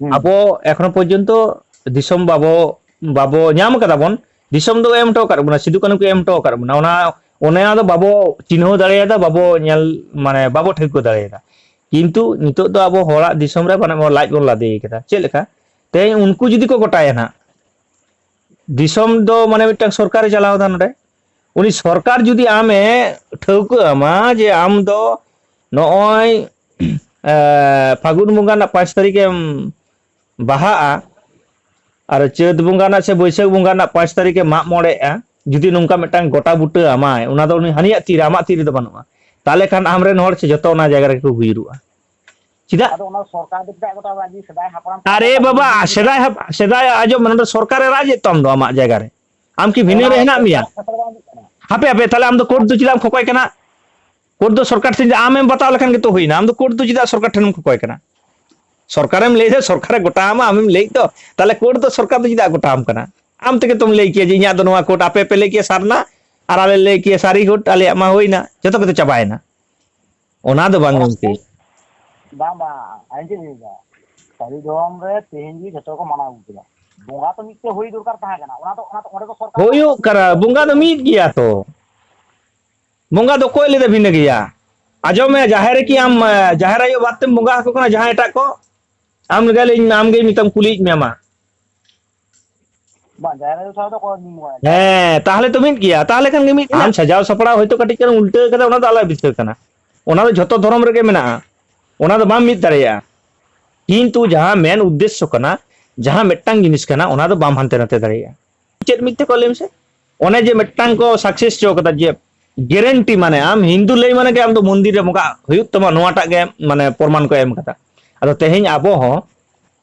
ᱦᱩᱸ᱾ ᱟᱵᱚ ᱮᱠᱷᱚᱱᱚ ᱯᱚᱨᱡᱚᱱᱛᱚ ᱫᱤᱥᱚᱢ ᱵᱟᱵᱚ, ᱵᱟᱵᱚ ᱧᱟᱢ ᱠᱟᱫᱟ ᱵᱚᱱ, ᱫᱤᱥᱚᱢ ᱫᱚ ᱮᱢ ᱦᱚᱴᱚ ᱟᱠᱟᱫ ᱵᱚᱱᱟ, ᱥᱤᱫᱩ ᱠᱟᱹᱱᱦᱩ ᱠᱚ ᱮᱢ ᱦᱚᱴᱚ ᱟᱠᱟᱫ ᱵᱚᱱᱟ, ᱚᱱᱟ, ᱚᱱᱟ ᱫᱚ ᱵᱟᱵᱚ ᱪᱤᱱᱦᱟᱹᱣ ᱫᱟᱲᱮᱭᱟᱫᱟ, ᱵᱟᱵᱚ ᱧᱮᱞ, ᱢᱟᱱᱮ ᱵᱟᱵᱚ ᱴᱷᱟᱹᱣᱠᱟᱹ ᱫᱟᱲᱮᱭᱟᱫᱟ᱾ ᱠᱤᱱᱛᱩ ᱱᱤᱛᱚᱜ ᱫᱚ ᱟᱵᱚ ᱦᱚᱲᱟᱜ ᱫᱤᱥᱚᱢ ᱨᱮ ᱢᱟᱱᱮ ᱞᱟᱡ ᱵᱚᱱ ᱞᱟᱫᱮ ᱠᱟᱫᱟ᱾ ᱪᱮᱫ ᱞᱮᱠᱟ? ᱛᱮᱦᱮᱧ ᱩᱱᱠᱩ ᱡᱩᱫᱤ ᱠᱚ ᱜᱚᱴᱟᱭᱟ ᱱᱟᱦᱟᱜ, ᱫᱤᱥᱚᱢ ᱫᱚ ᱢᱟᱱᱮ ᱢᱤᱫᱴᱟᱝ ᱥᱚᱨᱠᱟᱨᱮ ᱪᱟᱞᱟᱣ ᱮᱫᱟ ᱱᱚᱰᱮ᱾ ᱩᱱᱤ ᱥᱚᱨᱠᱟᱨ ᱡᱩᱫᱤ ᱟᱢᱮ ᱴᱷᱟᱹᱣᱠᱟᱹ ᱟᱢᱟ ᱡᱮ ᱟᱢ ᱫᱚ ᱱᱚᱜᱼᱚᱭ, ᱮ, ᱯᱷᱟᱹᱜᱩᱱ ᱵᱚᱸᱜᱟ ᱨᱮᱱᱟᱜ ᱯᱟᱸᱪ ᱛᱟᱹᱨᱤᱠᱷ ᱮᱢ ᱵᱟᱦᱟᱜᱼᱟ ᱟᱨ ᱪᱟᱹᱛ ᱵᱚᱸᱜᱟ ᱨᱮᱱᱟᱜ ᱥᱮ ᱵᱟᱹᱭᱥᱟᱹᱠᱷ ᱵᱚᱸᱜᱟ ᱨᱮᱱᱟᱜ ᱯᱟᱸᱪ ᱛᱟᱹᱨᱤᱠᱷ ᱮ ᱢᱟᱜ ᱢᱚᱬᱮᱜᱼᱟ, ᱡᱩᱫᱤ ᱱᱚᱝᱠᱟ ᱢᱤᱫᱴᱟᱝ ᱜᱚᱴᱟ ᱵᱩᱴᱟᱹ ᱟᱢᱟᱭ, ᱚᱱᱟ ᱫᱚ ᱩᱱᱤ ᱦᱟᱹᱱᱤᱭᱟᱜ ᱛᱤᱨᱮ, ᱟᱢᱟᱜ ᱛᱤ ᱨᱮᱫᱚ ᱵᱟᱹᱱᱩᱜᱼᱟ᱾ ᱛᱟᱦᱚᱞᱮ ᱠᱷᱟᱱ ᱟᱢᱨᱮᱱ ᱦᱚᱲ ᱥᱮ ᱡᱚᱛᱚ ᱚᱱᱟ ᱡᱟᱭᱜᱟ ᱨᱮᱜᱮ ᱠᱚ ᱜᱩᱡᱩᱨᱚᱜᱼᱟ᱾ ᱪᱮᱫᱟᱜ? ᱟᱫᱚ ᱚᱱᱟ ᱥᱚᱨᱠᱟᱨ ᱫᱚ ᱪᱮᱫᱟᱜ ᱜᱚᱴᱟ ᱨᱟᱡᱽ ᱥᱮᱫᱟᱭ ᱦᱟᱯᱲᱟᱢ ᱠᱚ ᱟᱨᱮ ᱜᱚᱴᱟ ᱵᱟᱵᱟ, ᱵᱩᱡᱽ ᱥᱮᱫᱟᱭ ᱦᱟᱯ-, ᱥᱮᱫᱟᱭ ᱟᱸᱡᱚᱢ ᱢᱮ, ᱱᱚᱰᱮ ᱥᱚᱨᱠᱟᱨᱮ ᱨᱟᱡᱽ ᱮᱫ ᱛᱟᱢ ᱫᱚ ᱟᱢᱟᱜ ᱡᱟᱭᱜᱟ ᱨᱮ᱾ ᱟᱢ ᱠᱤ ᱵᱷᱤᱱᱟᱹ ᱨᱮ ᱚᱱᱟ ᱦᱮᱱᱟᱜ ᱢᱮᱭᱟ? ᱯᱷᱮᱥᱟᱞ ᱵᱟᱝ ᱦᱤᱡᱩᱜ ᱠᱟᱱᱟ᱾ ᱦᱟᱯᱮ, ᱦᱟᱯᱮ, ᱛᱟᱦᱞᱮ ᱟᱢ ᱫᱚ ᱠᱳᱨᱴ ᱫᱚ ᱪᱮᱫᱟᱜ ᱮᱢ ᱠᱷᱚᱠᱚᱭ ᱠᱟᱱᱟ? ᱠᱳᱨᱴ ᱫᱚ ᱥᱚᱨᱠᱟᱨ ᱴᱷᱮᱱ ᱟᱢᱮᱢ ᱵᱟᱛᱟᱣ ᱞᱮᱠᱷᱟᱱ ᱜᱮᱛᱚ ᱦᱩᱭᱱᱟ᱾ ᱟᱢ ᱫᱚ ᱠᱳᱨᱴ ᱫᱚ ᱪᱮᱫᱟᱜ ᱥᱚᱨᱠᱟᱨ ᱴᱷᱮᱱᱮᱢ ᱠᱷᱚᱠᱚᱭ ᱠᱟᱱᱟ? ᱥᱚᱨᱠᱟᱨᱮᱢ ᱞᱟᱹᱭ ᱫᱟ ᱥᱚᱨᱠᱟᱨᱮ ᱜᱚᱴᱟ ᱟᱢᱟ, ᱟᱢᱮᱢ ᱞᱟᱹᱭ ᱫᱚ, ᱛᱟᱦᱞᱮ ᱠᱳᱨᱴ ᱫᱚ ᱥᱚᱨᱠᱟᱨ ᱫᱚ ᱪᱮᱫᱟᱜ ᱜᱚᱴᱟ ᱟᱢ ᱠᱟᱱᱟ? ᱟᱢ ᱛᱮᱜᱮ ᱛᱚᱢ ᱞᱟᱹᱭ ᱠᱮᱭᱟ ᱡᱮ ᱤᱧᱟᱹᱜ ᱫᱚ ᱱᱚᱣᱟ ᱠᱳᱨᱴ, ᱟᱯᱮ ᱯᱮ ᱞᱟᱹᱭ ᱠᱮᱭᱟ ᱥᱟᱨᱱᱟ, ᱟᱨ ᱟᱞᱮ ᱞᱟᱹᱭ ᱠᱮᱭᱟ ᱥᱟᱹᱨᱤ ᱠᱳᱨᱴ, ᱟᱞᱮᱭᱟᱜ ᱢᱟ ᱦᱩᱭᱱᱟ, ᱡᱚᱛᱚ ᱠᱚᱛᱮ ᱪᱟᱵᱟᱭᱮᱱᱟ᱾ ᱚᱱᱟ ᱫᱚ ᱵᱟᱝ ᱜᱚᱢᱠᱮ᱾ ᱵᱟᱝ, ᱵᱟᱝ, ᱟᱹᱞᱤᱧ ᱪᱮᱫ ᱞᱤᱧ ᱞᱟᱹᱭᱫᱟ? ᱥᱟᱹᱨᱤ ᱫᱷᱚᱨᱚᱢ ᱨᱮ ᱛᱮᱦᱮᱧ ᱜᱮ ᱡᱷᱚᱛᱚ ᱠᱚ ᱢᱟᱱᱟᱣ ᱟᱹᱜᱩ ᱠᱮᱫᱟ᱾ ᱵᱚᱸᱜᱟ ᱛᱚ ᱢᱤᱫᱴᱮᱡ ᱦᱩᱭ ᱫᱚᱨᱠᱟᱨ ᱛᱟᱦᱮᱸ ᱠᱟᱱᱟ, ᱚᱱᱟ ᱫᱚ, ᱚᱱᱟ ᱫᱚ ᱚᱸᱰᱮ ᱫᱚ ᱥᱚᱨᱠᱟᱨ ᱦᱩᱭᱩᱜ ᱠᱟᱱᱟ, ᱵᱚᱸᱜᱟ ᱫᱚ ᱢᱤᱫ ᱜᱮᱭᱟ ᱛᱚ᱾ ᱵᱚᱸᱜᱟ ᱫᱚ ᱚᱠᱚᱭ ᱞᱟᱹᱭᱫᱟ ᱵᱷᱤᱱᱟᱹ ᱜᱮᱭᱟ? ᱟᱸᱡᱚᱢ ᱢᱮ, ᱡᱟᱦᱮᱨ ᱨᱮᱠᱤ ᱟᱢ, ᱮ, ᱡᱟᱦᱮᱨ ᱟᱭᱳ ᱵᱟᱫ ᱛᱮᱢ ᱵᱚᱸᱜᱟ ᱟᱠᱚ ᱠᱟᱱᱟ ᱡᱟᱦᱟᱸᱭ ᱮᱴᱟᱜ ᱠᱚ? ᱟᱢ ᱜᱮ ᱞᱟᱹᱭ ᱢᱮ, ᱟᱢ ᱜᱮ ᱢᱮᱛᱟᱢ, ᱠᱩᱞᱤᱭᱮᱫ ᱢᱮᱭᱟ ᱢᱟ᱾ ᱵᱟᱝ, ᱡᱟᱦᱮᱨ ᱟᱭᱳ ᱥᱟᱶ ᱫᱚ ᱚᱠᱚᱭ ᱢᱤᱫ ᱵᱚᱸᱜᱟᱭᱟ? ᱦᱮᱸ, ᱛᱟᱦᱚᱞᱮ ᱛᱚ ᱢᱤᱫ ᱜᱮᱭᱟ᱾ ᱛᱟᱦᱚᱞᱮ ᱠᱷᱟᱱ ᱜᱮ ᱢᱤᱫ ᱜᱮᱭᱟ᱾ ᱟᱢ ᱥᱟᱡᱟᱣ ᱥᱟᱯᱲᱟᱣ ᱦᱚᱭᱛᱳ ᱠᱟᱹᱴᱤᱡ ᱪᱟᱞᱟᱝ ᱩᱞᱴᱟᱹ ᱠᱟᱫᱟ, ᱚᱱᱟ ᱫᱚ ᱟᱞᱟᱜᱽ ᱵᱤᱥᱚᱭ ᱠᱟᱱᱟ᱾ ᱚᱱᱟ ᱫᱚ ᱡᱷᱚᱛᱚ ᱫᱷᱚᱨᱚᱢ ᱨᱮᱜᱮ ᱢᱮᱱᱟᱜᱼᱟ᱾ ᱚᱱᱟ ᱫᱚ ᱵᱟᱢ ᱢᱤᱫ ᱫᱟᱲᱮᱭᱟᱜᱼᱟ᱾ ᱠᱤᱱᱛᱩ ᱡᱟᱦᱟᱸ ᱢᱮᱱ ᱩᱫᱽᱫᱮᱥᱥᱚ ᱠᱟᱱᱟ, ᱡᱟᱦᱟᱸ ᱢᱤᱫᱴᱟᱝ ᱡᱤᱱᱤᱥ ᱠᱟᱱᱟ, ᱚᱱᱟ ᱫᱚ ᱵᱟᱢ ᱦᱟᱱᱛᱮ ᱱᱟᱛᱮ ᱫᱟᱲᱮᱭᱟᱜᱼᱟ᱾ ᱪᱮᱫ ᱢᱤᱫ ᱛᱮᱠᱚ ᱞᱟᱹᱭ ᱢᱮᱥᱮ? ᱚᱱᱮ ᱡᱮ ᱢᱤᱫᱴᱟᱝ ᱠᱚ success ᱦᱚᱪᱚ ᱠᱟᱫᱟ ᱡᱮ guarantee, ᱢᱟᱱᱮ ᱟᱢ ᱦᱤᱱᱫᱩ ᱞᱟᱹᱭ ᱢᱟᱱᱮ ᱜᱮ ᱟᱢ ᱫᱚ ᱢᱚᱱᱫᱤᱨ ᱨᱮ ᱵᱚᱸᱜᱟ ᱦᱩᱭᱩᱜ ᱛᱟᱢᱟ, ᱱᱚᱣᱟᱴᱟᱜ ᱜᱮ ᱢᱟᱱᱮ ᱯᱨᱚᱢᱟᱱ ᱠᱚ ᱮᱢ ᱠᱟᱫᱟ᱾ ᱟᱫᱚ ᱛᱮᱦᱮᱧ ᱟᱵᱚ ᱦᱚᱸ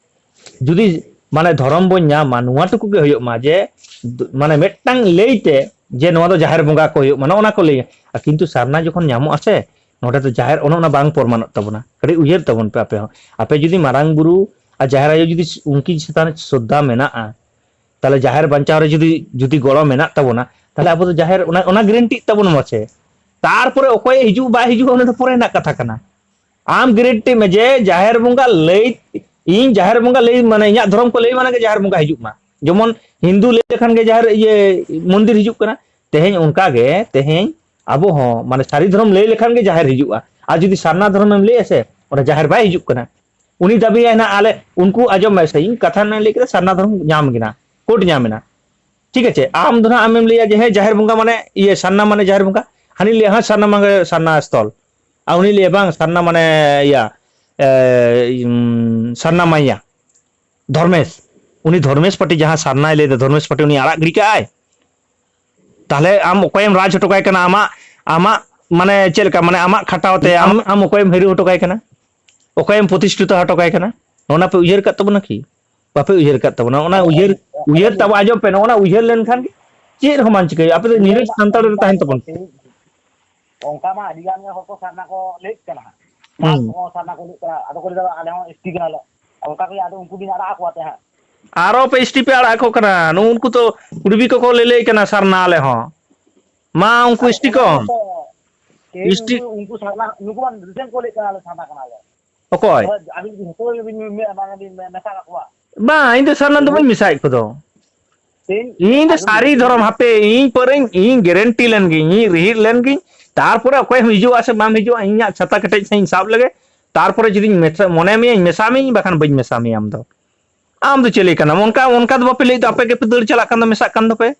ᱡᱩᱫᱤ ᱢᱟᱱᱮ ᱫᱷᱚᱨᱚᱢ ᱵᱚᱱ ᱧᱟᱢᱟ, ᱱᱚᱣᱟ ᱴᱩᱠᱩ ᱜᱮ ᱦᱩᱭᱩᱜ ᱢᱟ ᱡᱮ ᱫ-, ᱢᱟᱱᱮ ᱢᱤᱫᱴᱟᱝ ᱞᱟᱹᱭ ᱛᱮ ᱡᱮ ᱱᱚᱣᱟ ᱫᱚ ᱡᱟᱦᱮᱨ ᱵᱚᱸᱜᱟ ᱠᱚ ᱦᱩᱭᱩᱜ ᱢᱟ, ᱱᱚᱜᱼᱚ ᱱᱟ ᱠᱚ ᱞᱟᱹᱭᱟ᱾ ᱟᱨ ᱠᱤᱱᱛᱩ ᱥᱟᱨᱱᱟ ᱡᱚᱠᱷᱚᱱ ᱧᱟᱢᱚᱜᱼᱟ ᱥᱮ, ᱱᱚᱰᱮ ᱫᱚ ᱡᱟᱦᱮᱨ ᱚᱱᱮ ᱚᱱᱟ ᱵᱟᱝ ᱯᱨᱚᱢᱟᱱᱚᱜ ᱛᱟᱵᱚᱱᱟ᱾ ᱠᱟᱹᱴᱤᱡ ᱩᱭᱦᱟᱹᱨ ᱛᱟᱵᱚᱱ ᱯᱮ ᱟᱯᱮ ᱦᱚᱸ᱾ ᱟᱯᱮ ᱡᱩᱫᱤ ᱢᱟᱨᱟᱝ ᱵᱩᱨᱩ ᱟᱨ ᱡᱟᱦᱮᱨ ᱟᱭᱳ ᱡᱩᱫᱤ ᱩᱱᱠᱤᱱ ᱪᱮᱛᱟᱱ ᱨᱮ ᱥᱨᱚᱫᱷᱟ ᱢᱮᱱᱟᱜᱼᱟ, ᱛᱟᱦᱚᱞᱮ ᱡᱟᱦᱮᱨ ᱵᱟᱧᱪᱟᱣ ᱨᱮ ᱡᱩᱫᱤ, ᱡᱩᱫᱤ ᱜᱚᱲᱚ ᱢᱮᱱᱟᱜ ᱛᱟᱵᱚᱱᱟ, ᱛᱟᱦᱚᱞᱮ ᱟᱵᱚ ᱫᱚ ᱡᱟᱦᱮᱨ ᱚᱱᱟ, ᱚᱱᱟ ᱜᱮᱨᱮᱱᱴᱤᱜ ᱛᱟᱵᱚᱱ ᱢᱟᱥᱮ᱾ ᱛᱟᱨᱯᱚᱨᱮ ᱚᱠᱚᱭᱮ ᱦᱤᱡᱩᱜ ᱵᱟᱭ ᱦᱤᱡᱩᱜᱼᱟ, ᱚᱱᱟ ᱫᱚ ᱯᱚᱨᱮ ᱨᱮᱱᱟᱜ ᱠᱟᱛᱷᱟ ᱠᱟᱱᱟ᱾ ᱟᱢ ᱜᱮᱨᱮᱱᱴᱤ ᱢᱮ ᱡᱮ ᱡᱟᱦᱮᱨ ᱵᱚᱸᱜᱟ ᱞᱟᱹᱭ, ᱤᱧ ᱡᱟᱦᱮᱨ ᱵᱚᱸᱜᱟ ᱞᱟᱹᱭ, ᱢᱟᱱᱮ ᱤᱧᱟᱹᱜ ᱫᱷᱚᱨᱚᱢ ᱠᱚ ᱞᱟᱹᱭ ᱢᱟᱱᱮ ᱜᱮ ᱡᱟᱦᱮᱨ ᱵᱚᱸᱜᱟ ᱦᱤᱡᱩᱜ ᱢᱟ᱾ ᱡᱮᱢᱚᱱ ᱦᱤᱱᱫᱩ ᱞᱟᱹᱭ ᱞᱮᱠᱷᱟᱱ ᱜᱮ ᱡᱟᱦᱮᱨ, ᱤᱭᱟᱹ, ᱢᱚᱱᱫᱤᱨ ᱦᱤᱡᱩᱜ ᱠᱟᱱᱟ᱾ ᱛᱮᱦᱮᱧ ᱚᱱᱠᱟ ᱜᱮ, ᱛᱮᱦᱮᱧ ᱟᱵᱚ ᱦᱚᱸ ᱢᱟᱱᱮ ᱥᱟᱹᱨᱤ ᱫᱷᱚᱨᱚᱢ ᱞᱟᱹᱭ ᱞᱮᱠᱷᱟᱱ ᱜᱮ ᱡᱟᱦᱮᱨ ᱦᱤᱡᱩᱜᱼᱟ᱾ ᱟᱨ ᱡᱩᱫᱤ ᱥᱟᱨᱱᱟ ᱫᱷᱚᱨᱚᱢᱮᱢ ᱞᱟᱹᱭᱟ ᱥᱮ, ᱚᱸᱰᱮ ᱡᱟᱦᱮᱨ ᱵᱟᱭ ᱦᱤᱡᱩᱜ ᱠᱟᱱᱟ᱾ ᱩᱱᱤ ᱫᱟᱹᱵᱤᱭᱟᱭ ᱱᱟ, ᱟᱞᱮ, ᱩᱱᱠᱩ ᱟᱸᱡᱚᱢ ᱢᱮ ᱥᱮ, ᱤᱧ ᱠᱟᱛᱷᱟ ᱨᱮᱱᱟᱜ ᱞᱟᱹᱭ ᱠᱮᱫᱟ, ᱥᱟᱨᱱᱟ ᱫᱷᱚᱨᱚᱢ ᱧᱟᱢ ᱜᱮᱱᱟ, ᱠᱳᱰ ᱧᱟᱢ ᱮᱱᱟ, ᱴᱷᱤᱠ ᱟᱪᱷᱮ? ᱟᱢ ᱫᱚ ᱱᱟᱜ ᱟᱢᱮᱢ ᱞᱟᱹᱭᱟ ᱡᱮ, ᱦᱮᱸ, ᱡᱟᱦᱮᱨ ᱵᱚᱸᱜᱟ ᱢᱟᱱᱮ ᱤᱭᱟᱹ, ᱥᱟᱨᱱᱟ ᱢᱟᱱᱮ ᱡᱟᱦᱮᱨ ᱵᱚᱸᱜᱟ᱾ ᱦᱟᱹᱱᱤ ᱞᱟᱹᱭᱟ, ᱦᱮᱸ, ᱥᱟᱨᱱᱟ ᱢᱟᱱᱮ ᱥᱟᱨᱱᱟ ᱥᱛᱷᱚᱞ᱾ ᱟᱨ ᱩᱱᱤ ᱞᱟᱹᱭᱟ, ᱵᱟᱝ, ᱥᱟᱨᱱᱟ ᱢᱟᱱᱮ ᱤᱭᱟᱹ, ᱮ, ᱩᱢ, ᱥᱟᱨᱱᱟ ᱢᱟᱭᱟ, ᱫᱷᱚᱨᱢᱮᱥ᱾ ᱩᱱᱤ ᱫᱷᱚᱨᱢᱮᱥ ᱯᱟᱴᱤ ᱡᱟᱦᱟᱸ ᱥᱟᱨᱱᱟᱭ ᱞᱟᱹᱭᱫᱟ, ᱫᱷᱚᱨᱢᱮᱥ ᱯᱟᱴᱤ ᱩᱱᱤ ᱟᱲᱟᱜ ᱜᱤᱰᱤ ᱠᱟᱜᱼᱟᱭ᱾ ᱛᱟᱦᱞᱮ ᱟᱢ ᱚᱠᱚᱭᱮᱢ ᱨᱟᱡᱽ ᱦᱚᱴᱚ ᱠᱟᱭ ᱠᱟᱱᱟ? ᱟᱢᱟᱜ, ᱟᱢᱟᱜ ᱢᱟᱱᱮ ᱪᱮᱫ ᱞᱮᱠᱟ, ᱢᱟᱱᱮ ᱟᱢᱟᱜ ᱠᱷᱟᱴᱟᱣ ᱛᱮ ᱟᱢ, ᱟᱢ ᱚᱠᱚᱭᱮᱢ ᱦᱤᱨᱤ ᱦᱚᱴᱚ ᱠᱟᱭ ᱠᱟᱱᱟ? ᱚᱠᱚᱭᱮᱢ ᱯᱨᱚᱛᱤᱥᱴᱷᱤᱛ ᱦᱚᱴᱚ ᱠᱟᱭ ᱠᱟᱱᱟ? ᱚᱱᱟ ᱯᱮ ᱩᱭᱦᱟᱹᱨ ᱠᱟᱫ ᱛᱟᱵᱚᱱᱟ ᱠᱤ? ᱵᱟᱯᱮ ᱩᱭᱦᱟᱹᱨ ᱠᱟᱫ ᱛᱟᱵᱚᱱᱟ᱾ ᱚᱱᱟ ᱩᱭᱦᱟᱹᱨ, ᱩᱭᱦᱟᱹᱨ ᱛᱟᱵᱚ, ᱟᱸᱡᱚᱢ ᱯᱮ, ᱱᱚᱜᱼᱚ ᱱᱟ ᱩᱭᱦᱟᱹᱨ ᱞᱮᱱᱠᱷᱟᱱ ᱜᱮ ᱪᱮᱫ ᱦᱚᱸ ᱵᱟᱝ ᱪᱤᱠᱟᱹᱭᱟ᱾ ᱟᱯᱮ ᱫᱚ ᱩᱭᱦᱟᱹᱨ ᱱᱤᱨᱟᱹᱴ ᱢᱟ ᱥᱟᱱᱛᱟᱲ ᱨᱮ ᱛᱟᱦᱮᱱ ᱛᱟᱵᱚᱱ ᱯᱮ᱾ ᱚᱱᱠᱟ ᱢᱟ ᱟᱹᱰᱤ ᱜᱟᱱ ᱜᱮ ᱦᱚᱲ ᱠᱚ ᱥᱟᱨᱱᱟ ᱠᱚ ᱞᱟᱹᱭᱮᱫ ᱠᱟᱱᱟ ᱦᱟᱸᱜ᱾ ᱢᱟᱜᱽ ᱦᱩᱸ᱾ ᱠᱚ ᱥᱟᱨᱱᱟ ᱠᱚ ᱞᱟᱹᱭᱮᱫ ᱠᱟᱱᱟ, ᱟᱫᱚ ᱠᱚ ᱞᱟᱹᱭ ᱫᱟ, "ᱟᱞᱮ ᱦᱚᱸ ᱮᱥ ᱴᱤ ᱠᱟᱱᱟᱞᱮ᱾" ᱚᱱᱠᱟ ᱠᱚ ᱟᱫᱚ ᱩᱱᱠᱩ ᱵᱤᱱ ᱟᱲᱟᱜ ᱟᱠᱚᱣᱟ ᱛᱮ ᱦᱟᱸᱜ᱾ ᱟᱨᱚ ᱯᱮ ᱮᱥ ᱴᱤ ᱯᱮ ᱟᱲᱟᱜ ᱟᱠᱚ ᱠᱟᱱᱟ᱾ ᱱᱩᱜᱼᱩ ᱩᱱᱠᱩ ᱛᱚ ᱠᱩᱲᱵᱤ ᱠᱚᱠᱚ ᱞᱟᱹᱞᱟᱹᱭ ᱠᱟᱱᱟ ᱥᱟᱨᱱᱟ ᱟᱞᱮ ᱦᱚᱸ᱾ ᱢᱟ ᱩᱱᱠᱩ ᱟᱨ ᱮᱥ ᱴᱤ ᱚᱱᱟ ᱠᱚ᱾ ᱜᱮᱛᱚ, ᱛᱮᱦᱮᱧ ᱮᱥ ᱴᱤ᱾ ᱩᱱᱠᱩ, ᱩᱱᱠᱩ ᱥᱟᱨᱱᱟ, ᱱᱩᱠᱩ ᱢᱟ recent ᱠᱚ ᱞᱟᱹᱭᱮᱫ ᱠᱟᱱᱟ, "ᱟᱞᱮ ᱥᱟᱨᱱᱟ ᱠᱟᱱᱟᱞᱮ᱾" ᱚᱠᱚᱭ? ᱛᱚᱵᱮ ᱟᱹᱵᱤᱱ ᱡᱷᱚᱛᱚ ᱜᱮᱵᱤᱱ ᱢᱮ-, ᱢᱮ-, ᱢᱮ-, ᱢᱮᱥᱟ ᱠᱟᱜ ᱠᱚᱣᱟ᱾ ᱵᱟᱝ, ᱤᱧ ᱫᱚ ᱥᱟᱨᱱᱟ ᱫᱚ ᱛᱮᱦᱮᱧ, ᱵᱟᱹᱧ ᱢᱮᱥᱟᱭᱮᱫ ᱠᱚᱫᱚ᱾ ᱛᱮᱦᱮᱧ ᱤᱧ ᱫᱚ ᱟᱸᱡᱚᱢ ᱥᱟᱹᱨᱤ ᱵᱤᱱ, ᱫᱷᱚᱨᱚᱢ ᱦᱟᱯᱮ, ᱤᱧ ᱯᱟᱹᱨᱟᱹᱧ, ᱤᱧ ᱜᱮᱨᱮᱱᱴᱤ ᱞᱮᱱ ᱜᱤᱧ, ᱤᱧ ᱨᱤᱦᱤᱴ ᱞᱮᱱ ᱜᱤᱧ, ᱛᱟᱨᱯᱚᱨᱮ ᱚᱠᱚᱭ ᱦᱚᱸ ᱦᱤᱡᱩᱜᱼᱟ ᱥᱮ ᱵᱟᱢ ᱦᱤᱡᱩᱜᱼᱟ, ᱤᱧᱟᱹᱜ ᱪᱷᱟᱛᱟ ᱠᱮᱴᱮᱡ ᱥᱟᱺᱦᱤᱡ ᱤᱧ ᱥᱟᱵ ᱞᱮᱜᱮ, ᱛᱟᱨᱯᱚᱨᱮ ᱡᱩᱫᱤᱧ ᱢᱮᱥᱟ-, ᱢᱚᱱᱮ ᱢᱮᱭᱟᱧ ᱢᱮᱥᱟ ᱢᱮᱭᱟᱧ, ᱵᱟᱠᱷᱟᱱ ᱵᱟᱹᱧ ᱢᱮᱥᱟ ᱢᱮᱭᱟ ᱟᱢ ᱫᱚ᱾ ᱟᱢ ᱫᱚ ᱪᱮᱞᱮ ᱠᱟᱱᱟᱢ? ᱚᱱᱠᱟ, ᱚᱱᱠᱟ ᱫᱚ ᱵᱟᱯᱮ ᱞᱟᱹᱭ ᱫᱚ, ᱟᱯᱮ ᱜᱮᱯᱮ ᱫᱟᱹᱲ ᱪᱟᱞᱟᱜ ᱠᱟᱱ ᱫᱚ, ᱢᱮᱥᱟᱜ ᱠᱟᱱ ᱫᱚᱯᱮ᱾